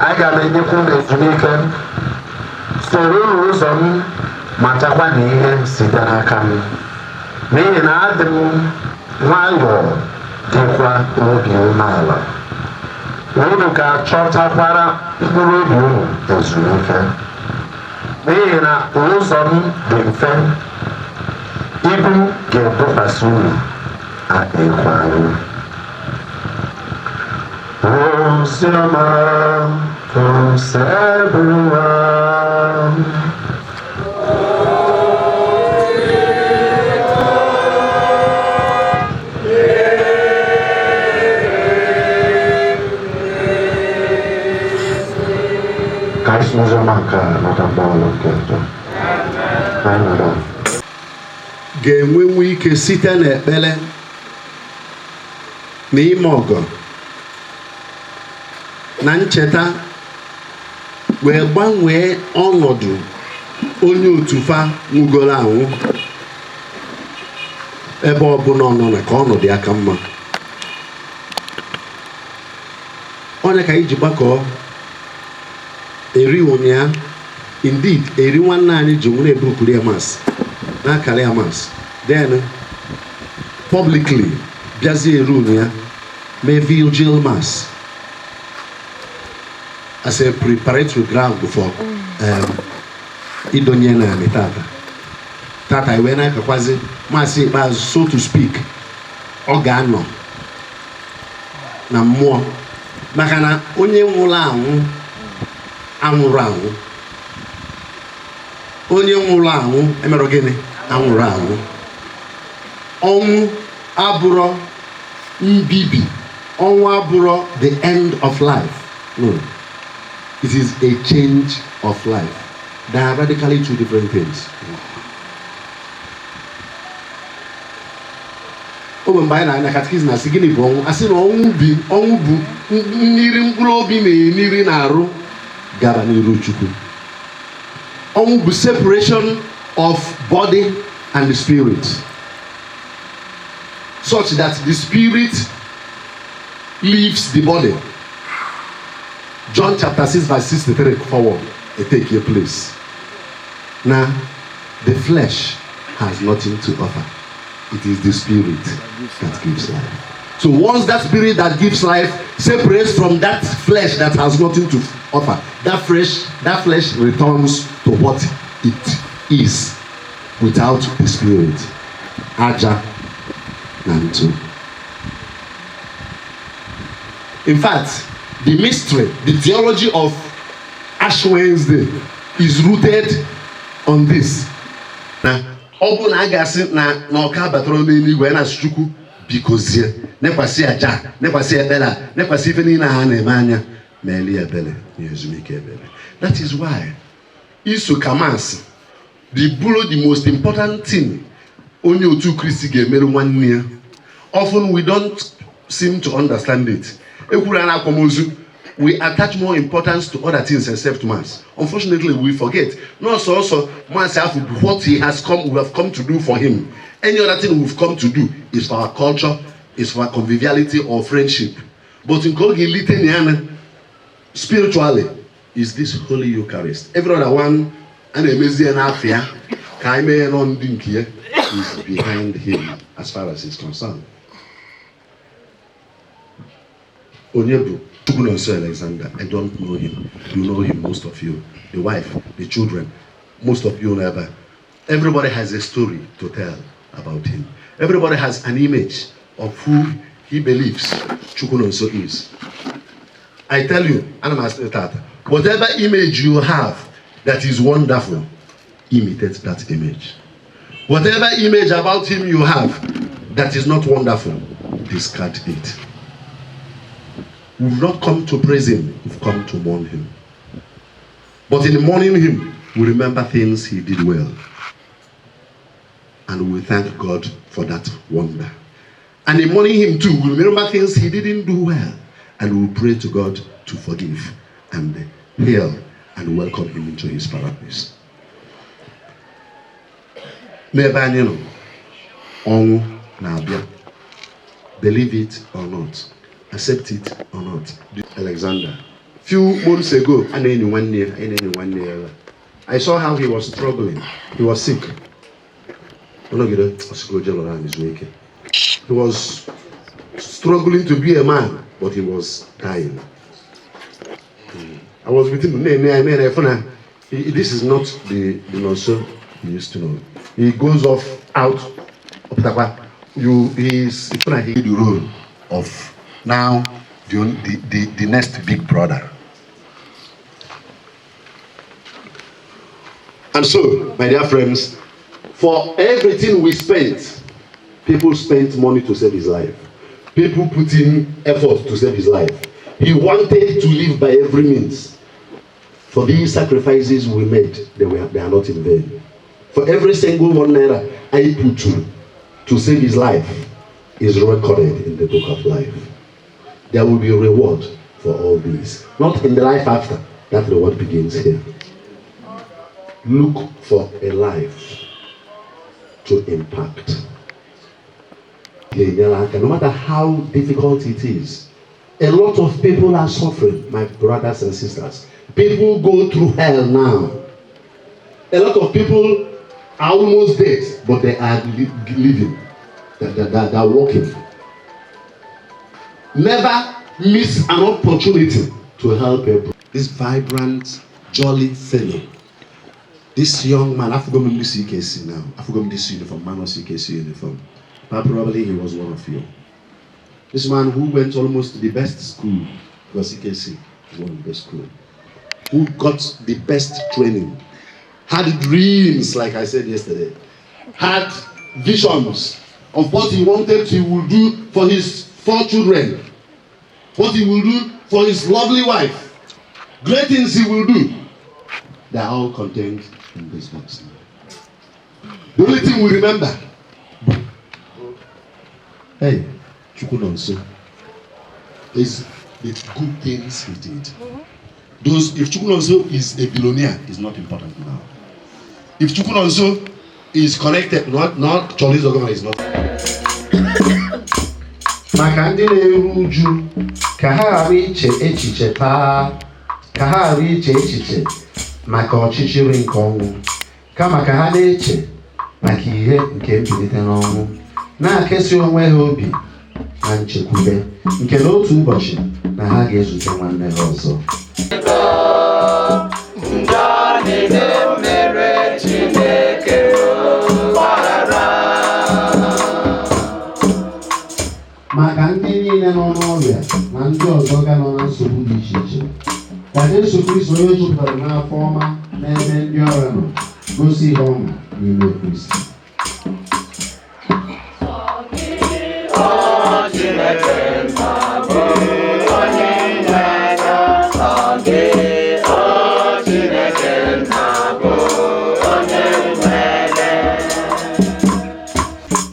E: aga m enyekwa unu ezumike. Soro unu ụzọ m, matakwa na ihe site n'aka m, n'ihi na adị m nwayọọ dịkwa obi umeala. Unu ga-achọtakwara mkpụrụ obi unu ezumike, n'ihi na ụzọ m dị mfe, ibu m ga-ebokwasị unu adịghịkwa arụ. Oziọma Osebụwa. Ka anyị si n'oziọma nke a nata mgbaghara nke njọ. Ka anyị nọrọ.
N: Ga-enwenwu ike site n'ekpere na ime ọgọ na ncheta wee gbanwee ọnọdụ onye otu fa nwụgoro anwụ ebe ọbụla ọ nọ na ka ọnọdụ ya ka mma. Onye ka anyị ji gbakọọ eri ụnyaa, indeed eri nwanne anyị ji nwere ebukuru ya mas n'akara ya mas, then publicly bịazie eru ụnyaa mee vigil mass as a preparatory ground for idonye naanị tata tata wee na-akakwazi masị ikpeazụ, so to speak. Ọ ga-anọ na mmụọ maka na onye nwụrụ anwụ anwụrụ anwụ, onye nwụrụ anwụ emerụ gịnị? Anwụrụ anwụ. Ọnwụ abụrọ mbibi, ọnwụ abụrọ the end of life. No, it is a change of life. They are radically two different things. O mgbe anyị na-anya katikizim na-asị gịnị bụ ọnwụ, asị na ọnwụ bi ọnwụ bụ mmiri mkpụrụ obi na-emiri na-arụ gara n'iru Chukwu. Ọnwụ bụ separation of body and spirit, such that the spirit leaves the body. John chapter 6 verse 63 forward, it take your place. Now, the flesh has nothing to offer. It is the spirit that gives life. So once that spirit that gives life separates from that flesh that has nothing to offer, that flesh returns to what it is without the spirit.
E: Aja na ntụ. In fact, the mystery, the theology of Ash Wednesday is rooted on this. Na ọ bụ na a ga-asị na ọka batara n'eluigwe ya na-asị Chukwu bikozie nekwasị aja, nekwasị ekpere a, nekwasị ife niile ha na-eme anya ma eli ebele na ezumike ebele. That is why iso kamas the bụrụ the most important thing onye otu Kristi ga-emerụ nwanne ya. Often we don't seem to understand it. Ekwuru a na-akwamozu, we attach more importance to other things except mass. Unfortunately, we forget. Not so mass have what he has come, we have come to do for him. Any other thing we've come to do is for our culture, is for our conviviality or friendship. But in Kogi Litaniana, spiritually, is this Holy Eucharist. Every other one, and afia, is behind him as far as he's concerned. Onyebu, Chukwunonso Alexander, I don't know him. You know him, most of you. The wife, the children, most of you never. Everybody has a story to tell about him. Everybody has an image of who he believes Chukwunonso is. I tell you, and I'm asking that, whatever image you have that is wonderful, imitate that image. Whatever image about him you have that is not wonderful, discard it. We've not come to praise him, we've come to mourn him. But in mourning him, we remember things he did well. And we thank God for that wonder. And in mourning him too, we remember things he didn't do well. And we pray to God to forgive and heal and welcome him into his paradise. N'ebe anyị nọ, ọnwụ na-abịa. Believe it or not, accept it or not. Alexander, few months ago, a na-enyi nwanne ya, anyị na-enyi nwanne ya ebe a. I saw how he was struggling. He was sick. Ọ nọgide, ọ sị ka o jee lọrọ anyị zuo ike. He was struggling to be a man, but he was dying. I was with him. This is not the Nonso he used to know. He goes off out. He's the role of now the next big brother. And so, my dear friends, for everything we spent, people spent money to save his life. People put in effort to save his life. He wanted to live by every means. For these sacrifices we made, they are not in vain. For every single one naira I put to save his life is recorded in the book of life. There will be a reward for all these. Not in the life after. That reward begins here. Look for a life to impact. No matter how difficult it is, a lot of people are suffering, my brothers and sisters. People go through hell now. A lot of people are almost dead, but they are living. They are walking. Never miss an opportunity to help a brother. This vibrant, jolly fellow. This young man, I forgot this CKC now. I forgot this uniform, man of CKC uniform. But probably he was one of you. This man who went almost to the best school, because CKC is one of the best school, who got the best training, had dreams, like I said yesterday, had visions of what he wanted he would do for his 4 children, what he will do for his lovely wife, great things he will do. They are all contained in this box. The only thing we remember, hey, Chukwunonso, is the good things he did. Those, if Chukwunonso is a billionaire, is not important now. If Chukwunonso is connected, not Charles Ogoma is not. Maka ndị na-eru uju ka ha ghara iche echiche taa, ka ha ghara iche echiche maka ọchịchịrị nke ọnwụ, kama ka ha na-eche maka ihe nke mbilite n'ọnwụ, na-akesi onwe ha obi na nchekwube nke n'otu ụbọchị na ha ga-ezute nwanne ha ọzọ.
P: Njọ niile mere Chineke gbaghara.
E: ọzọ ga nọ na nsogbu dị iche iche. Ka Jesu Kristi onye jupụtara n'afọ ọma n'ebe ndị ọrịa nọ gosi ihe ọṅụ n'ime Kristi.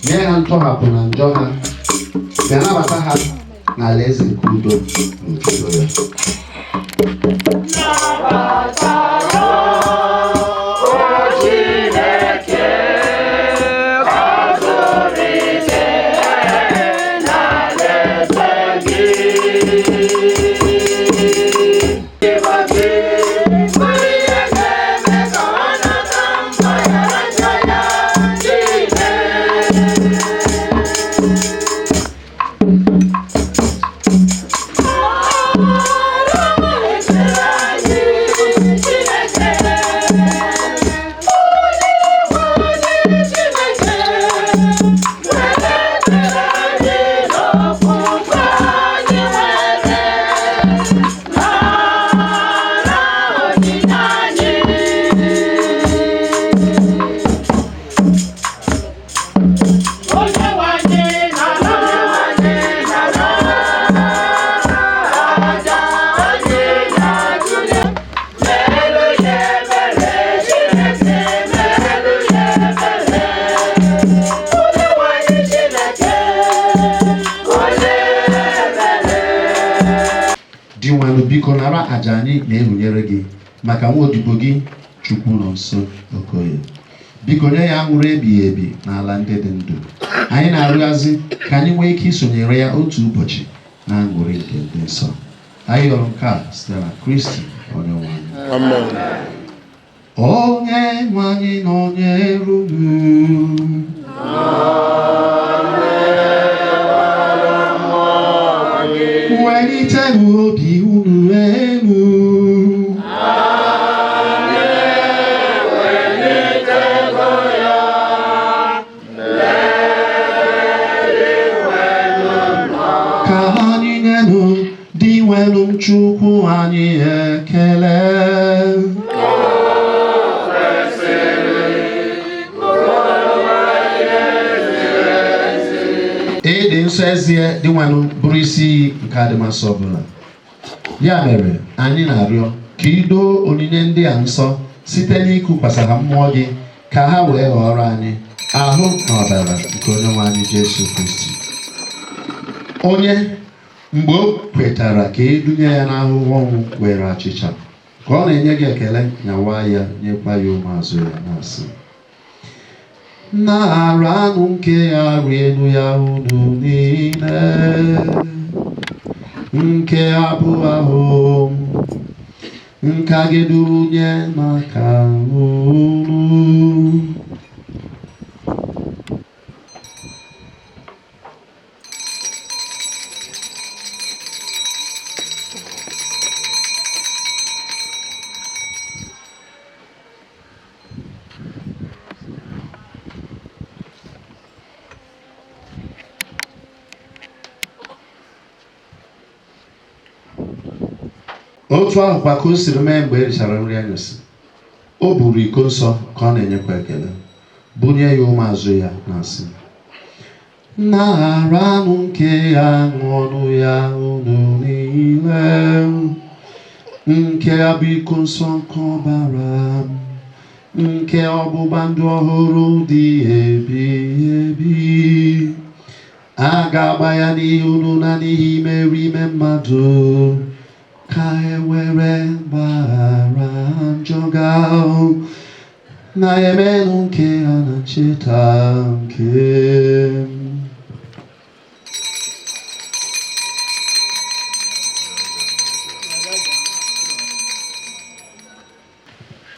E: Nye ha ntọhapụ na njọ ha, bịa nabata ha n'alaeze nke udo na otuto ya. Dinwenụ, biko nara àjà anyị na-ehunyere gị maka nwa odibo gị Chukwu nọ nso Okoye. Biko nye ya aṅụrị ebighị ebi n'ala ndị dị ndụ. Anyị na-arịọzi ka anyị nwee ike isonyere ya otu ụbọchị na aṅụrị nke ndị nsọ. Anyị yọrọ nke a site na Kristi onye nwe anyị.
P: Amen.
E: Onye nwe anyị nọnyere unu. Welitenụ obi unu elu. Ka anyị nyenụ Dinwenụ Chukwu anyị ekele. Ịdị nsọ ezie Dinwenụ bụrụ isi iyi nke adịmasị ọbụla. Ya mere anyị na-arịọ ka ị doo onyinye ndị a nsọ site n'ịkụkwasara ha mmụọ gị ka ha wee ghọrọ anyị ahụ na ọbara nke onye nwe anyị Jesu Kristi. Onye mgbe o kwetara ka e dunye ya n'ahụhụ ọnwụ were achịcha ka ọ na-enye gị ekele nyawa ya nyekwa ya ụmụazụ ya na-asị: Naranụ nke ya rienụ ya unu niile, nke abụ ahụ nke a ga-edunye maka unu. Otu ahụ kwa ka o siri mee mgbe e richara nri anyasị, o buru iko nsọ ka ọ na-enyekwa ekele, bunye ya ụmụazụ ya na-asị: Naranụ nke ya ṅụọnụ ya unu niile, nke a bụ iko nsọ nke ọbara m, nke ọgbụgba ndụ ọhụrụ dị ebighị ebi. A ga-agba ya n'ihi unu na n'ihi imerime mmadụ, ka e were gbaghara njọ ga na-emenụ nke a na ncheta nke m.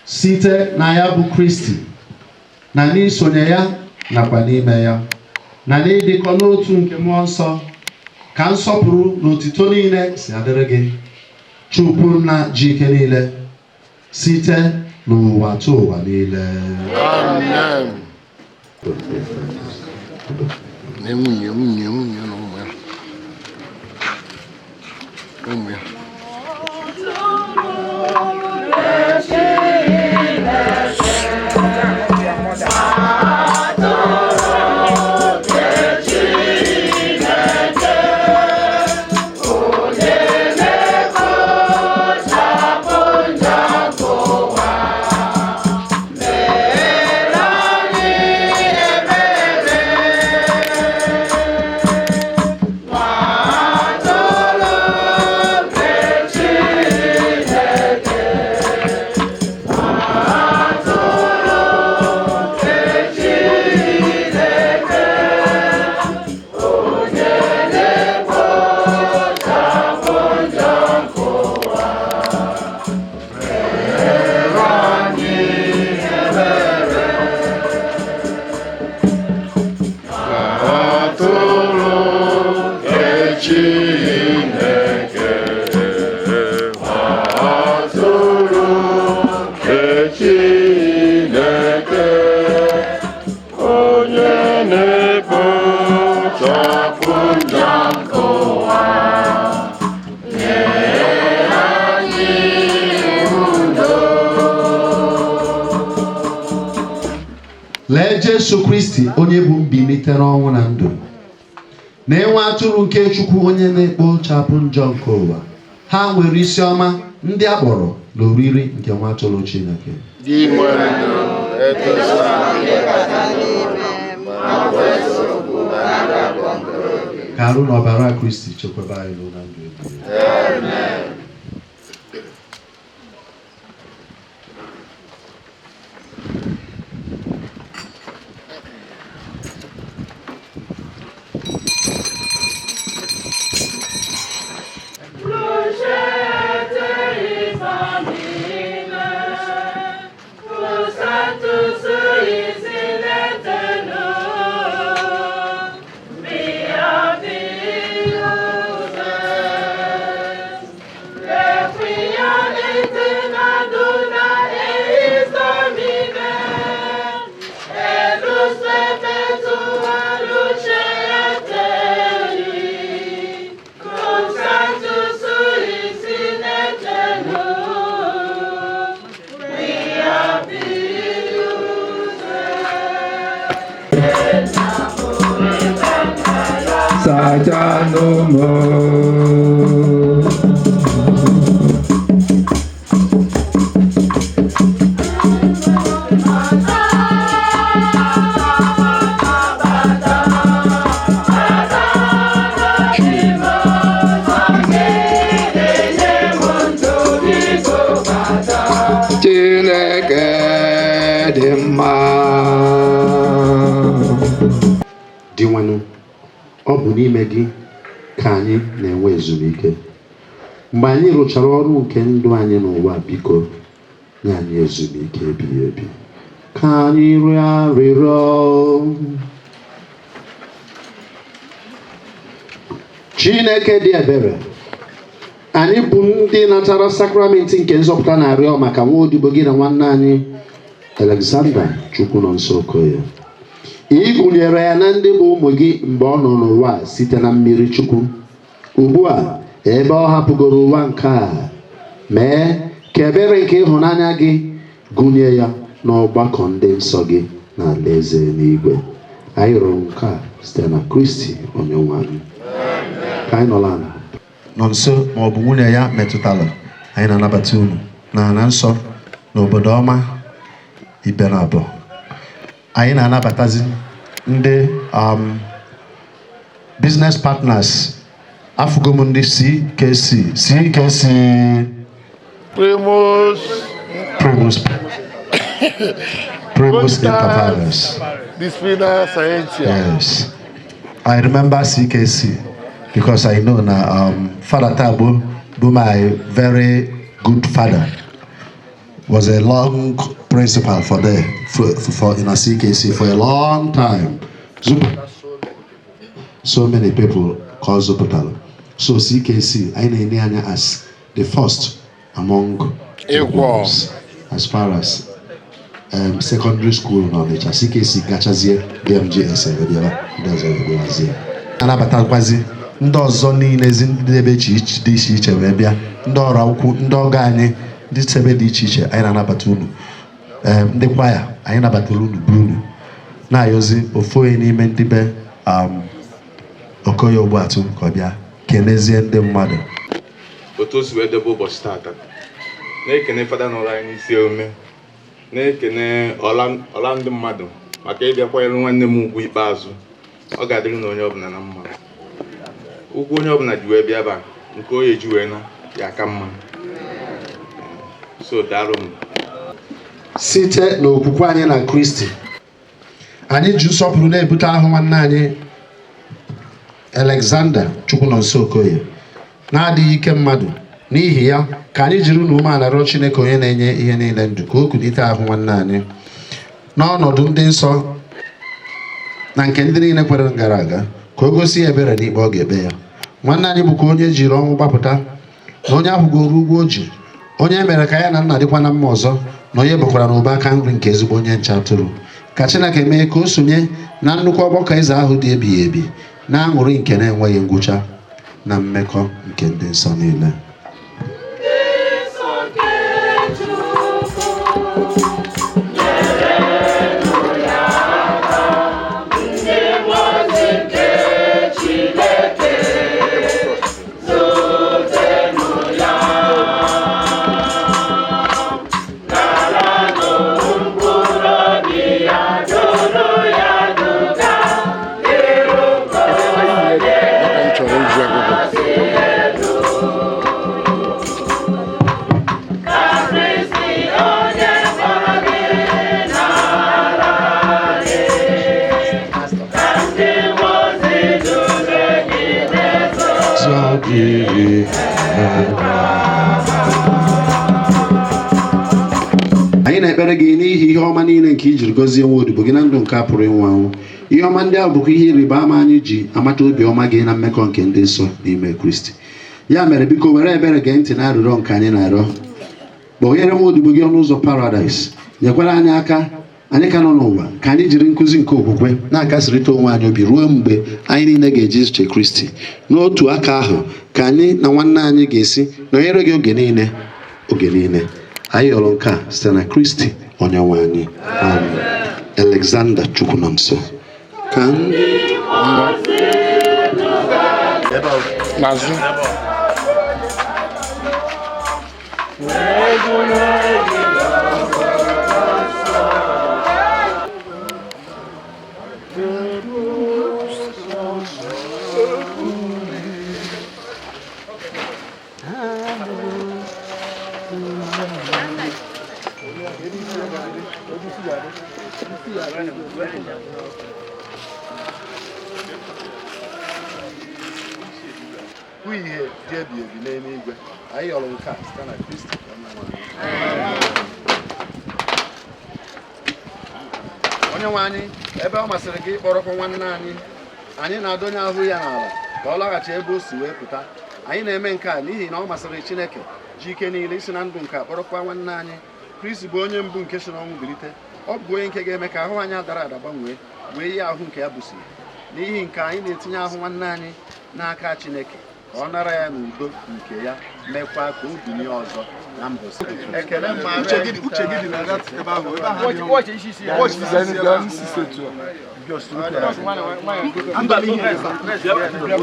E: Site na ya bụ Kristi, na n'isonye ya nakwa n'ime ya, na n'ịdịkọ n'otu nke Mmụọ Nsọ, ka nsọpụrụ na otito niile si adịrị gị, Chukwu nna ji ike niile, site n'ụwa tụ ụwa niile.
P: Amen. Na nwunye nwunye nwunye na ụmụ ya. Ụmụ ya. Atụrụ nke Chineke, atụrụ nke Chineke, onye na-ekpochapụ njọ nke ụwa, nye anyị udo.
E: Lee Jesu Kristi, onye bụ mbilite n'ọnwụ na ndụ, na-enwe atụrụ nke Chukwu, onye na-ekpochapụ njọ nke ụwa. Ha nwere isi ọma, ndị a kpọrọ n'oriri nke nwa atụrụ Chineke.
P: Gị nwere etosa
E: Ka arụ na ọbara Kristi chekwaba anyị ruo na ndụ ebighị ebi.
Q: Sajanum. Chineke dị mma.
E: Dịnwanụ, ọ bụ n'ime gị ka anyị na-enwe ezumike. Mgbe anyị rụchara ọrụ nke ndụ anyị n'ụwa, biko nye anyị ezumike ebighị ebi. Ka anyị rịọ arịrịọ. Chineke dị ebere, anyị bụ ndị natara sakramenti nke nzọpụta na-arịọ maka nwa odibo gị na nwanne anyị Alexander Chukwunonso Okoye. Ị gụnyere ya na ndị bụ ụmụ gị mgbe ọ nọ n'ụwa site na mmiri Chukwu. Ugbu a, ebe ọ hapụgoro ụwa nke a, mee ka ebere nke ịhụnanya gị gụnye ya n'ọgbakọ ndị nsọ gị na alaeze n'igwe. Anyị rụrụ nke a site na Kristi Onyenwe anyị. Ka anyị nọrọ ala. Nọ nso ma ọ bụ nwunye ya metụtara, anyị na-anabata unu n'ala nsọ n'obodo ọma Ibenabo. Anyị na-anabatazi ndị business partners. Afụgo m ndị CKC, CKC
P: Primus.
E: Primus, Primus Inter Pares.
P: Disciplina Scientia.
E: Yes. I remember CKC because I know now Father Tabo, who my very good father, was a long principal for there for in a CKC for a long time. So many people call Zupatalo. So CKC, I know as the first among
P: Equal.
E: As far as secondary school n'Ọnịcha, CKC gachazie DMGS ebebiaba ndị ọzọ ebebiazie. Anabatakwazi Ndị ọzọ niile ezi ndị ebe dị iche iche wee bịa, ndị ọra ukwu, ndị ọgọ anyị, ndị si ebe dị iche iche, anyị na-anabata unu. Ee, ndị kwaya, anyị nabatara unu bụ unu na-ayọzi ofu onye n'ime ndị be Okoye Ogbuatụ ka ọ bịa kenezie ndị mmadụ.
G: Otu o si wee debe ụbọchị tata, na-ekene fada nọrọ anyị n'isi emume, na-ekene ọla ndị mmadụ maka ịbịa kwanyere nwanne m ugwu ikpeazụ. Ọ ga-adịrị na onye ọbụla na mma. Ugwu onye ọbụla ji wee bịa ebe a, nke onye ji wee na ya aka mma. So daalụ m.
E: Site n'okwukwe anyị na Kristi, anyị ji nsọpụrụ na-ebute ahụ nwanne anyị Alexander Chukwunonso Okoye na-adịghị ike mmadụ. N'ihi ya, ka anyị jiri na umeala rịọ Chineke onye na-enye ihe niile ndụ ka o kulite ahụ nwanne anyị n'ọnọdụ ndị nsọ na nke ndị niile kwere gara aga, ka o gosi ya ebere n'ikpe ọ ga-ekpe ya. Nwanne anyị bụkwa onye jiri ọnwụ gbapụta na onye ahụgoro ụgwọ o ji, onye mere ka ya na nna dịkwa na mma ọzọ, na onye bụkwara n'ụba aka nri nke ezigbo onye nche atụrụ. Ka Chineke mee ka o sonye na nnukwu ọgbakọ eze ahụ dị ebighị ebi na aṅụrị nke na-enweghị ngwụcha na mmekọ nke ndị nsọ niile. Anyị na-ekpere gị n'ihi ihe ọma niile nke i jiri gọzie nwa odibo gị na ndụ nke a pụrụ ịnwụ anwụ. Ihe ọma ndị ahụ bụkwa ihe ịrịba ama anyị ji amata obi ọma gị na mmekọ nke ndị nsọ n'ime Kristi. Ya mere, biko were ebere gee ntị na arịrịọ nke anyị na-arịọ. Kpọghere nwa odibo gị ọnụ ụzọ paradaịs, nyekwara anyị aka anyị ka nọ n'ụwa ka anyị jiri nkụzi nke okwukwe na-akasịrịta onwe anyị obi ruo mgbe anyị niile ga-eji uche Kristi. N'otu aka ahụ ka anyị na nwanne anyị ga-esi nọnyere gị oge niile oge niile. Anyị yọrọ nke a site na Kristi onye nwe anyị. Amen. Alexander Chukwunonso. Ka ndị
P: n'azụ.
N: Hụ ihe dị ebighị ebi n'eluigwe. Anyị yọrọ nke a site na Kristi onye nwe anyị. Onye nwe anyị, ebe ọ masịrị gị ịkpọrọkwa nwanne anyị, anyị na-adọnye ahụ ya n'ala ka ọ laghachi ebe o si wee pụta. Anyị na-eme nke a n'ihi na ọ masịrị Chineke ji ike niile isi na ndụ nke a kpọrọkwa nwanne anyị. Kristi bụ onye mbụ nke si n'ọnwụ bilite. Ọ bụ onye nke ga-eme ka ahụ anyị dara ada gbanwee wee yie ahụ nke ya busiri. N'ihi nke anyị na-etinye ahụ nwanne anyị n'aka Chineke ka ọ nara ya n'udo nke ya, mekwa ka o bilie ọzọ na mbọsị.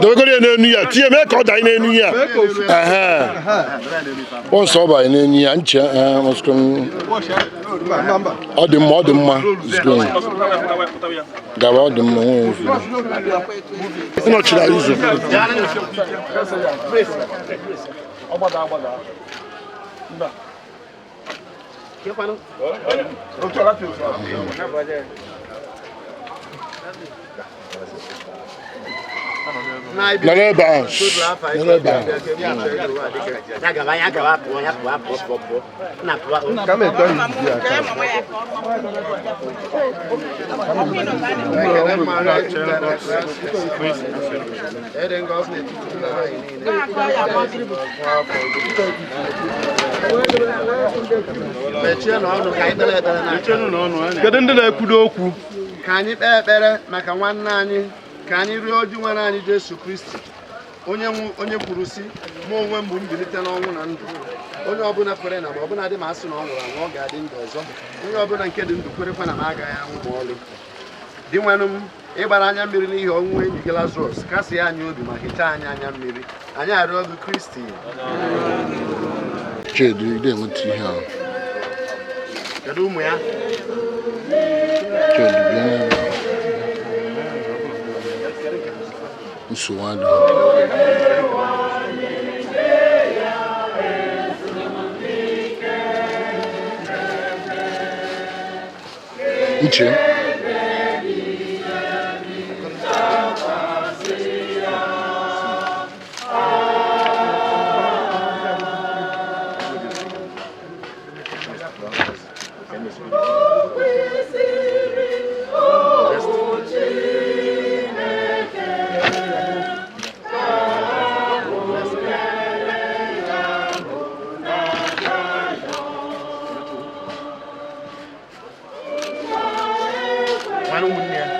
P: Debegoro ya n'enu ya, tinye mee ka ọ daa n'enu ya. Once ọ banye n'enu ya, nche ọ dị mma, ọ dị mma. Gawa, ọ dị mma, nwee ozugbo. Ịnọchiri anyị ụzọ. Nọrọ ebe ahụ. Nọrọ ebe ahụ.
C: Kedu ndị na-ekwudo okwu?
N: Ka anyị kpee ekpere maka nwanne anyị, ka anyị rịọ oji nwere anyị Jesu Kristi Onye kwuru sị, mụ onwe m bụ mbilite n'ọnwụ na ndụ. Onye ọbụla kwere na ma ọbụla dị ma asị na ọ nwụrụ anwụ, ọ ga-adị ndụ ọzọ. Onye ọbụla nke dị ndụ kwerekwa na m agaghị anwụ ma ọlị. Di nwenụ m, ịgbara anya mmiri n'ihi ọnwụ enyi gị Lazarọs, kasie anyị obi ma hichaa anyị anya mmiri. Anyị arịọ gị, Kristi.
P: Chedu, ị na-enweta ihe ahụ.
N: Kedu ụmụ ya?
P: Chedu, bịa n'ebe a. Nsogbu adịghị. Uche.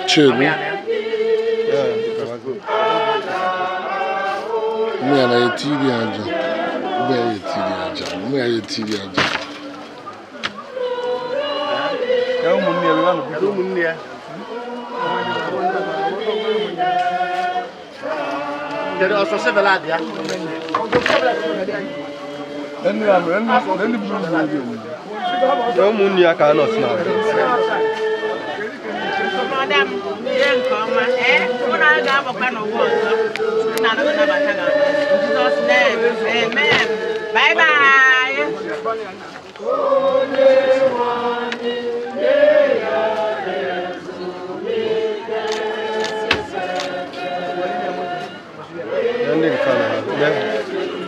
P: Chedu. Ụmụ ya na-etiri aja. Ụmụ ya etiri aja. Ụmụ ya etiri aja.
N: Kedu ụmụnne ya? Kedu ọsọ sebela dị ya?
R: Ụmụnne ya ka a nọ si na
D: Madam, jee nke ọma. Ee, mụ na a ga-agbakwa n'ụwa ọzọ. Chukwu na-anabata gị. In Jesus' name, amen. Bye bye.
R: Ndị nke a na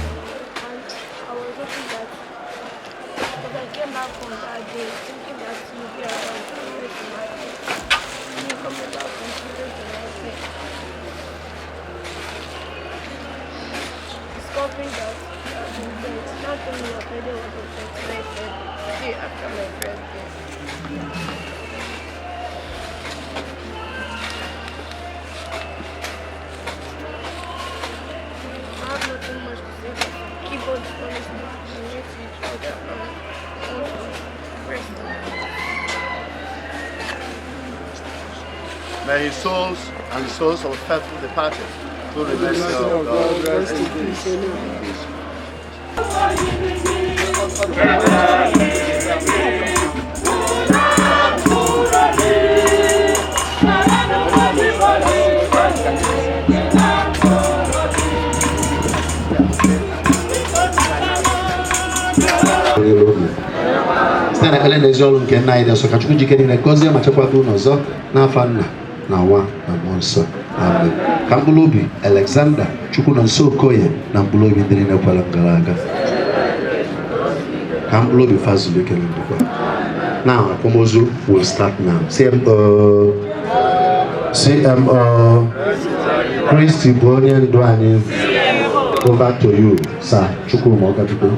O: I was hoping that, but I came back from that day thinking that you'd be around to my me coming back from Tuesday to Wednesday. Discovering that you have been dead, not only your birthday was on 29th the day after my birthday. I have nothing much to say, but keep on the promise we made to each other and rest.
N: May his souls and the souls of the faithful departed, through the mercy of God, rest in peace.
E: Site na ekpere na ezi ọrụ nke nna anyị dị nsọ, ka Chukwu jike niile gọzie ma chekwaba unu ọzọ n'afa Nna na Nwa na Mmụọ Nsọ. Amen. Ka mkpụrụ obi Alexander Chukwu na Nso Okoye na mkpụrụ obi ndị niile kwere gara aga, ka mkpụrụ obi fa zuru ike na ndokwa. Now, akwamozu will start now. CMO, CMO, Kristi bụ onye ndu anyị. Over to you, Sir Chukwuma Okachukwu.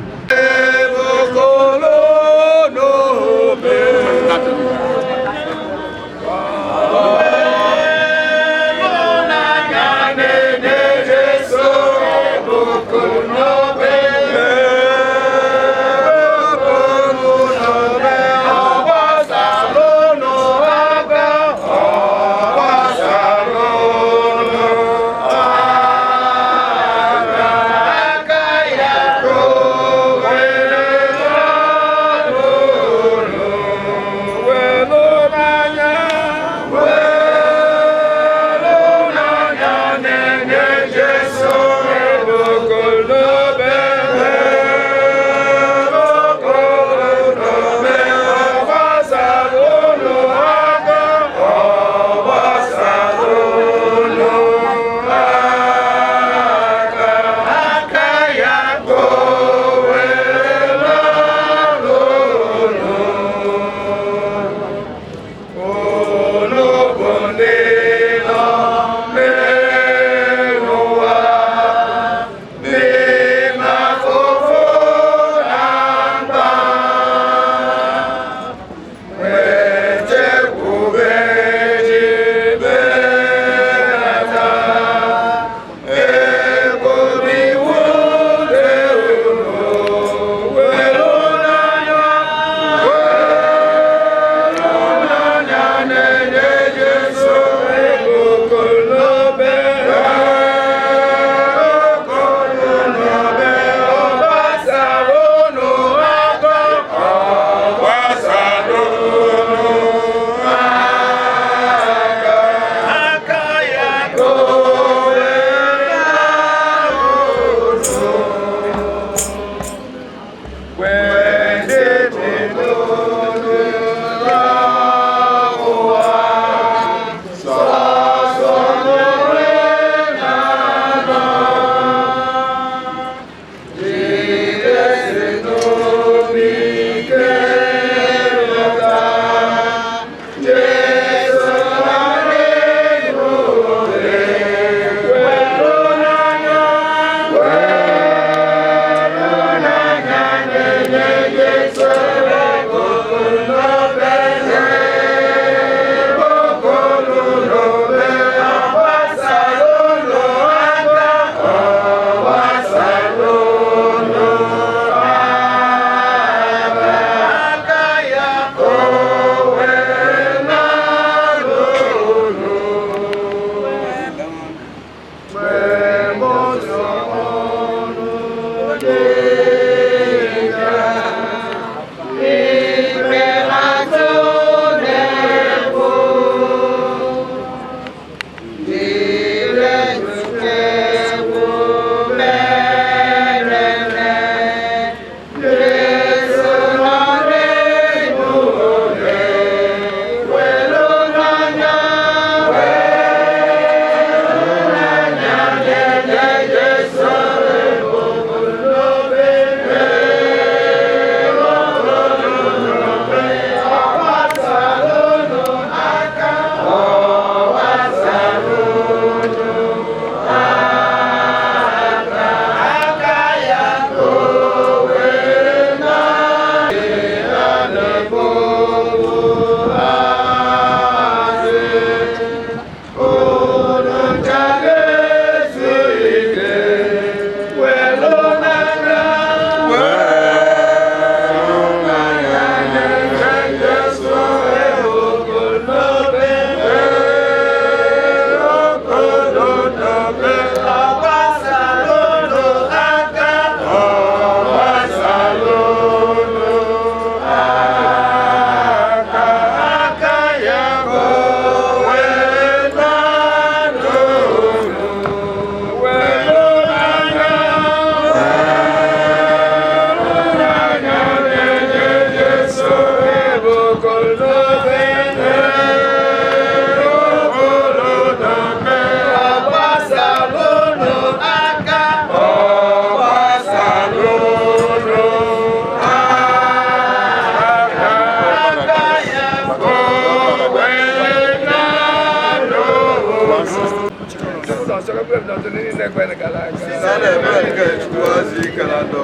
Q: gara aga.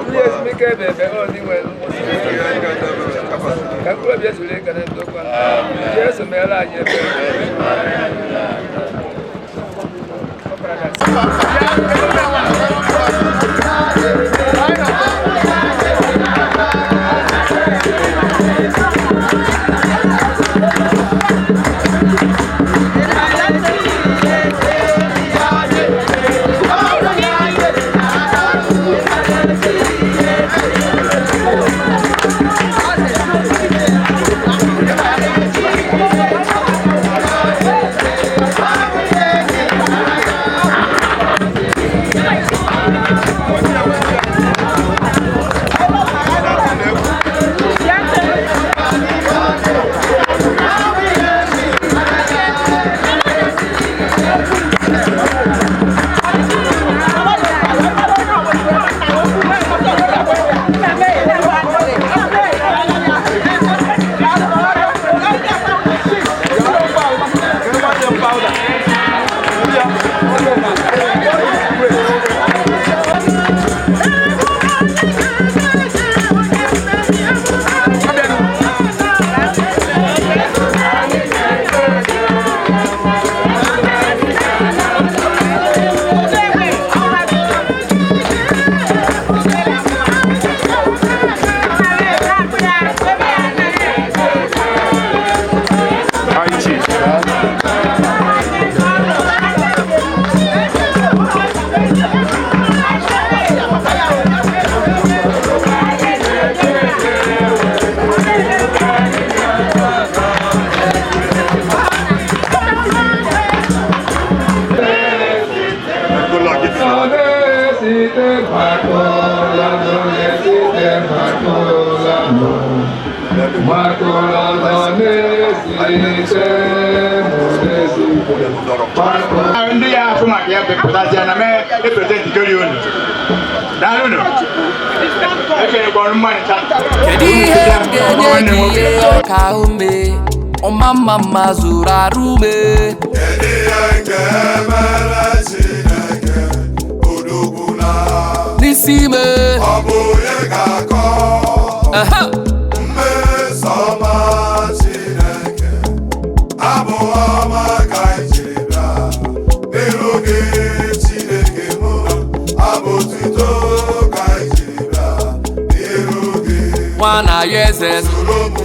Q: Ndị ezumike ebe ebe ọ dị nwere ka mkpụrụ obi ezuru ike na ndokwa. Jesu meere anyị ebere.
S: Ndị ya afụ maka ya pụtasịa na mee eprezentị jori unu. Daalụ nụ. Ekenekwara mmadụ taa.
B: Kedu ihe m ga-enye gị ihe ka ume ọma mma mma zuru arụ ume? N'isi ime
M: Ọ bụ onye ga-akọ mmeso ọma Chineke, abụ ọma ka anyị jiri bịa n'iru gị Chineke mụ, abụ otuto ka anyị jiri bịa n'iru gị.
B: Nwa na ya eze.
M: Soro mụ.